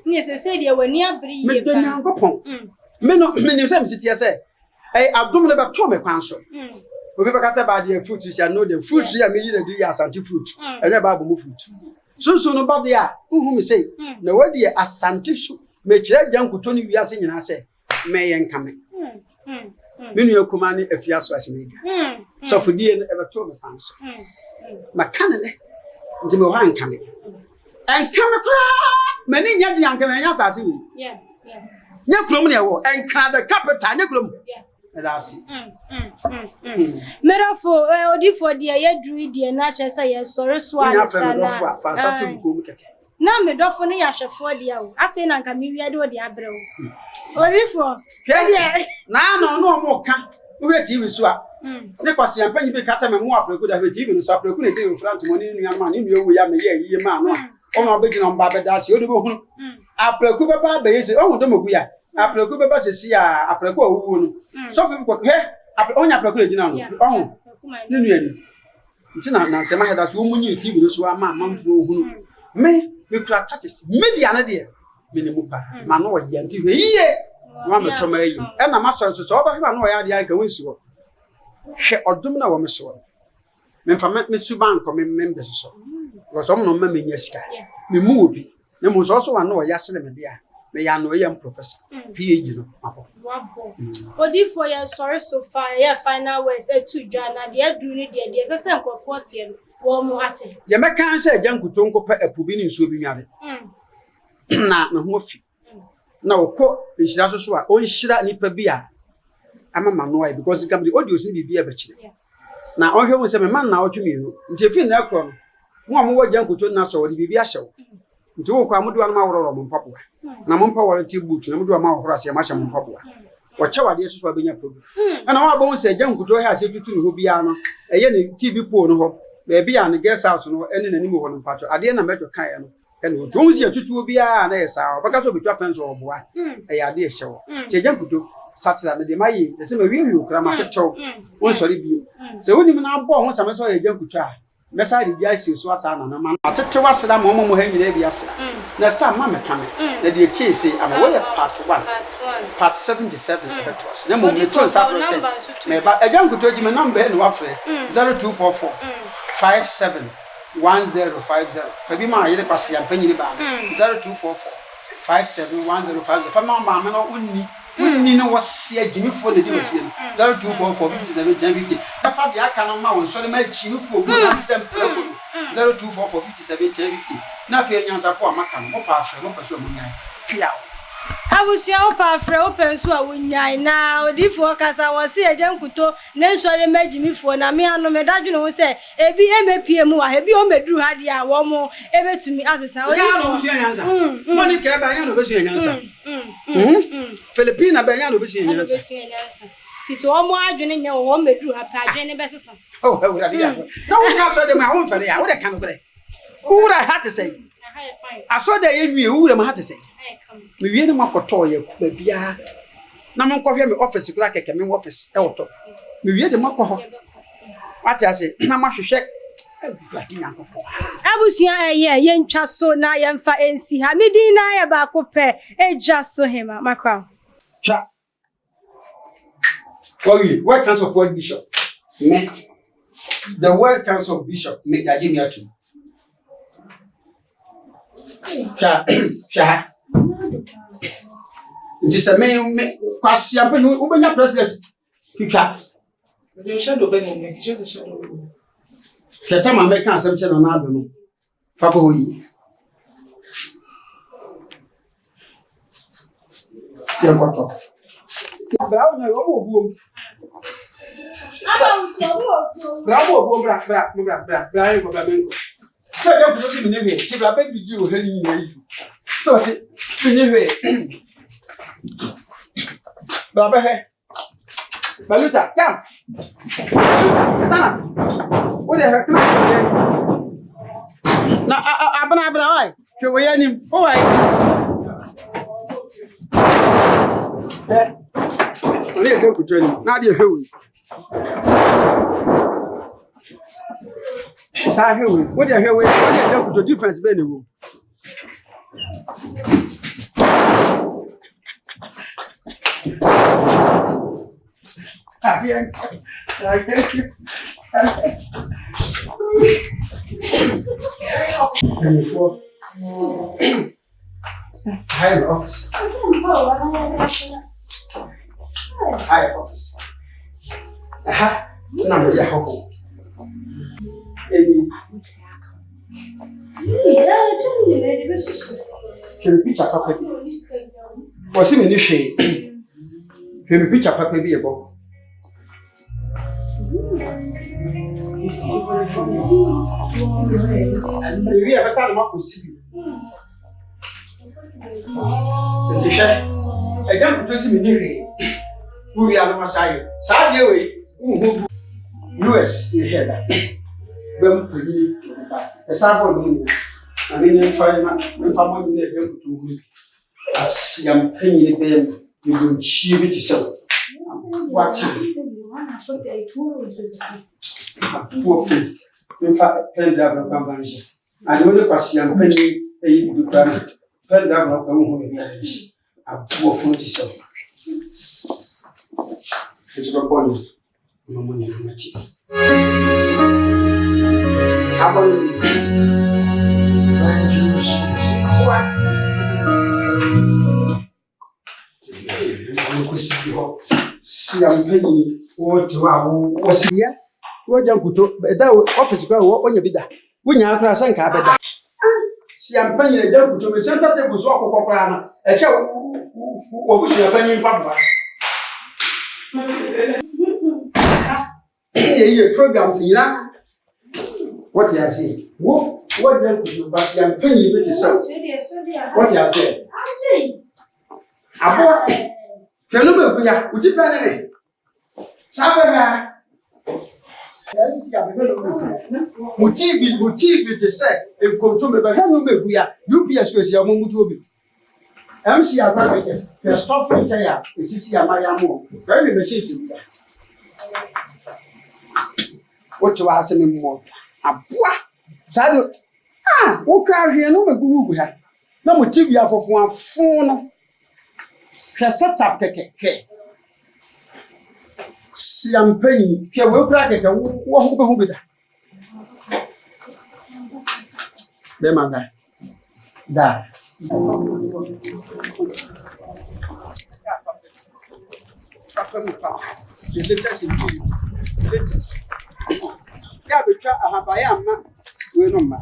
Ne sɛ sɛ deɛ w'ani abere yie paa. Medɔ Nyankopɔn. Me no menim sɛ mesiteɛ sɛ Ɛyɛ adom no bɛtoo me kwan so. Obi bɛka sɛ baa deɛ fruit yi no deɛ fruit yi a meyi na di yɛ asante fruit. Ɛnyɛ Bible mu fruit. Sunsun no ba deɛ a wohu me sei. Na wɔdeɛ asante su. Mekyerɛ agya nkuto ne wiase nyinaa sɛ mɛyɛ nka me. Me nua kumaa ne afia so asemega. Sɔfodie no ɛbɛtoo me kwan so. Maka ne nɛ. Nti mewɔ hɔ a nka me. Ɛnka me koraa. M'ani nyɛ den anka manya asase wei. Nyɛ kurom na ɛwɔ. Ɛnkra the capital nyɛ kurom. Ɛda ase. Medɔfo, odifoɔ deɛ yɛduru yi deɛ na kyerɛ sɛ yɛsɔre so a ne sa na. Wonya fa nsa to me kɔn mu kɛkɛ. Na medɔfo no yɛ ahwɛfoɔ deɛ o. Afei na nka mewia de ɔde abrɛ wo. Odifoɔ. Hwɛ, na ano no ɔmo ka. Wohwɛ TV so a, ne kwasea mpanyin bi ka sɛ memmoa aprɛko da. Hwɛ TV no so, aprɛko na ɛdi mfra ntoma ne ne nuanom a ne nua wuiɛ a meyɛɛ ayie maa no a, ɔno abɛgyina ɔmo ba abɛda ase, wode bɛhunu. Aprɛko bɛba abɛyɛ se, ɔhu dɔm agu ya. Aprɛko bɛba sɛsi a, aprɛko a ɔwuo no. Sɔfo bi kɔ, hwɛ, ɔnyɛ aprɛko na ɛgyina no, ɔhu, ne nua ni. Nti na nansɛm ahɛda so, wɔn nyini TV no so ama amanfoɔ hunu. Me, mekura tactics, media no deɛ, menim mu paa mm. ma no ɔyɛ nti hwɛ yie na wametɔ ma ayi ɛna masɔre nso sɛ ɔbɛhwɛ ma no ɔyɛ adeɛ anka wonsi hɔ hwɛ ɔdom na wɔ me soɔ no memfa me suba nkɔ me me mbɛsosɔ because ɔmo na ɔma menya sika memu wɔ bi na mmom sɛ ɔso ano ɔyɛ asene me deɛ a meyɛ ano ɔyɛ m professor mm. phd no mabɔ mm. odiifoɔ yɛ sɔre so fa yɛ final words ɛtu dwa na deɛ aduru no deɛ deɛ ɛsɛ sɛ nkurɔfoɔ teɛ no wɔn mo ate deɛ mɛka sɛ agya nkuto nkɔpɛ ɛpo bi ne nsuo bi nware mm. na ne ho afi na ɔkɔ nhyira so so a ɔnhyira nipa bi a ama ma no ayɛ because nka mede audios ne biribi abɛkyerɛ na ɔnhwɛ hu sɛ mema nna ɔtwe mmienu nti ɛfiri nna ɛkorɔ no mo a mowɔ gya nkuto nna sɔ wɔde biribi ahyɛ wo nti wokɔ a mode wanom aworɔworɔ mo mpaboa na mo mpaboa te boot na mode wama ahohoro aseɛ mahyɛ mo mpaboa. Wɔkyɛ wo adeɛ soso a wobɛnya problem. Ɛna wɔn a bɛhu sɛ agya nkutoo hɛ ase tutu ne hɔ biara no, ɛyɛ ne TV pole no hɔ, baabi a ne guest house no ɛne n'anim hɔ no mpakyɛ adeɛ na mɛdwo kaeɛ no ɛna ɔtu. Wohu sɛ yɛtutuo biara a na ɛyɛ saa, ɔbɛka sɛ ɔbɛtwa fɛn so ɔboa, ɛyɛ adeɛ ɛhyɛ hɔ. Nti agya nkuto, sakyera me deɛ mayɛ yi, ɛsɛ mawie wie koraa makyekyɛw, wonsɔre bio. Sɛ wonim na abɔ ho same sɛ ɔyɛ agya nkuto a, Mɛsan de bi asi so asan na mɛma no atetew asra ma wɔn a wɔwɔ ha nyinaa bi asra. Na ɛsɛ ama mɛka me, na deɛ ɛkyɛe sei ama wei yɛ part one, part 77 ɛbɛtoa so. Na mmom meto nsa frɛ wo sɛ meba. Agya Nkutoo gye me number yi na wafrɛ, 0244 57 1050. Fa bi ma yere Kwasea mpanyini baa no, 0244 57 1050. Fa ma maame no ɔnni. Wonni ne wɔse agyimifoɔ na ɛdi w'akyi no 0244 57 10 50 na fa deɛ aka no ma wo nsɔremma akyimifoɔ gu wɔn ase sɛ mprako no 0244 57 10 50 na afei anyansafoɔ a moaka no mopɛ afrɛ mopɛ so a monyae peaw. Abusua wopɛ afrɛ wopɛ nso a wonyae na odiyifoɔ kasa wɔse agya nkuto ne nsɔremma agyimifoɔ na me ano meda dwene ho sɛ Ebi mmepue mu wɔ ha, ebi wɔmmɛduru ha deɛ a wɔn bɛtumi asesa. Ɛnyɛ ha na wɔsua nyansa. Monica ɛba ɛnyɛ na wɔbɛsua nyansa. Filipina bɛ ɛnyɛ na wɔbɛsua nyansa. Ti sɛ wɔn adwene nyɛ wɔ wɔn mmɛduru ha pɛ adwene no bɛsesa. Oh, awurade yɛ agorɔ. Na wo nyina asɔre dɛm a womfɛre a wode ka nokorɛ. Wo wura ha te sɛn? Asɔre dɛ yɛ nwie wo wura mu ha te sɛn? Mewie no makɔtɔɔ yɛ kɔ baabiara na monkɔhwɛ me office koraa kɛkɛ me office ɛwɔ top. Mewie de makɔ hɔ. Wate ase na mahwehwɛ Awurade Nyankopɔn. Abusua ɛyɛ yɛntwa so na yɛmfa nsi ha. Me din na yɛ baako pɛ, Agya so hema. Makra. Twa. Wawie. World Council of World Bishop. Me. The World Council of Bishop. Me yagye me atum. Hwɛ hwɛ ha. Nti sɛ me me kwasia mpanyin wobɛnya president twitwa. Hwɛ tam a mɛka asɛm kyerɛ Nana Addo no, fa kɔ hɔ yi. Yɛnkɔtɔ. Bra wo nyɛ wɔn wɔ buom. Bra wɔ buom bra bra bra bra bra yɛnkɔ bra menkɔ. Sɛ ɛgya nkoso si mene hwee ti bra bɛ didi wɔ ha yi nyinaa yi. Sɛ ɔse mene hwee. Bra bɛhwɛ. Baluta, come. Baluta, sana. Wo de hwɛ kana hwɛ. Na abena abena wai. Hwɛ wɔ yɛ anim. Wo wai. Hwɛ. Ɔne yɛ kutu anim. Na adeɛ hwɛ wei. Saa hwɛ wei. Wo de hwɛ wei. Wo de hwɛ kutu difference bɛn na ɛwɔ mu. Mpanimfoɔ ha yɛ office. Ha yɛ office. Ɛha na meyɛ ahɔho. Ɛni. Hwɛ me picture papa bi. Wɔsi me ni hwee. Hwɛ me picture papa bi ɛbɔ. Ewi a bɛsa de ma kɔ studio. Nti hwɛ, ɛgya nkuto si me ni hwee. Wowie a na wasa ayɛ. Saa adeɛ wei, wohu US ne hwɛ da. Bɛm panyin ba. Ɛsan bɔ ne mu. Na me ne mfa ma mfa mo nyina ɛgya nkuto hu bi. Asia mpanyin bɛyɛ no. Yɛbɔ nkyie bi te sɛ wo. Wata. Aboɔ fam. Mfa pen drive no kwan nhyɛ. Ade wo ne kwasia mpanyin ɛyi bibi kura no. Pen drive no kwan ho baabi a nhyɛ. Aboɔ fam te sɛ wo. Nso bɛbɔ no. Na mo nyinaa mate. Saa bɔ no. Thank you, Jesus. Aboa. Nkosi bi hɔ. Si ampanyin wɔte hɔ a wɔsi yɛ. Wɔgya nkuto ɛda ɔfisi koraa wɔ ɔnya bi da. Wonyaa koraa sɛ nka abɛda. Si ampanyin agya nkuto mi center table so akokɔ koraa no ɛkyɛ wɔbusua panyin mpaboa. Yɛ yie programs nyinaa. Wɔte ase. Wo wɔgya nkuto basia mpanyin bi te sɛ wo. Wɔte ase. Aboa. Hwɛ no bɛgu ya, wo ti pɛ ne me. Saa bɛhwɛ ha. Mo TV, mo TV te sɛ nkontommire bɛhwɛ no bɛgu ya. UPS kò esi a wɔn mutuo bi. MC akora kɛkɛ, hwɛ stuffing kyɛ ya, esisi ama ya mo. Bɛhwɛ machine si bi ya. Wote wɔ ase me mmɔ aboa. Saa de, ah, wokura ahweɛ no bɛgu gu ha. Na mo TV afofo afo no. Hwɛ setup kɛkɛ hwɛ. Siampanyin hwɛ wei koraa kɛkɛ wo wo wobɛhu bi da. Bɛrima da da. Papa mu papa the latest in beauty latest. Yɛ abɛtwa ahaban amma wei no mma.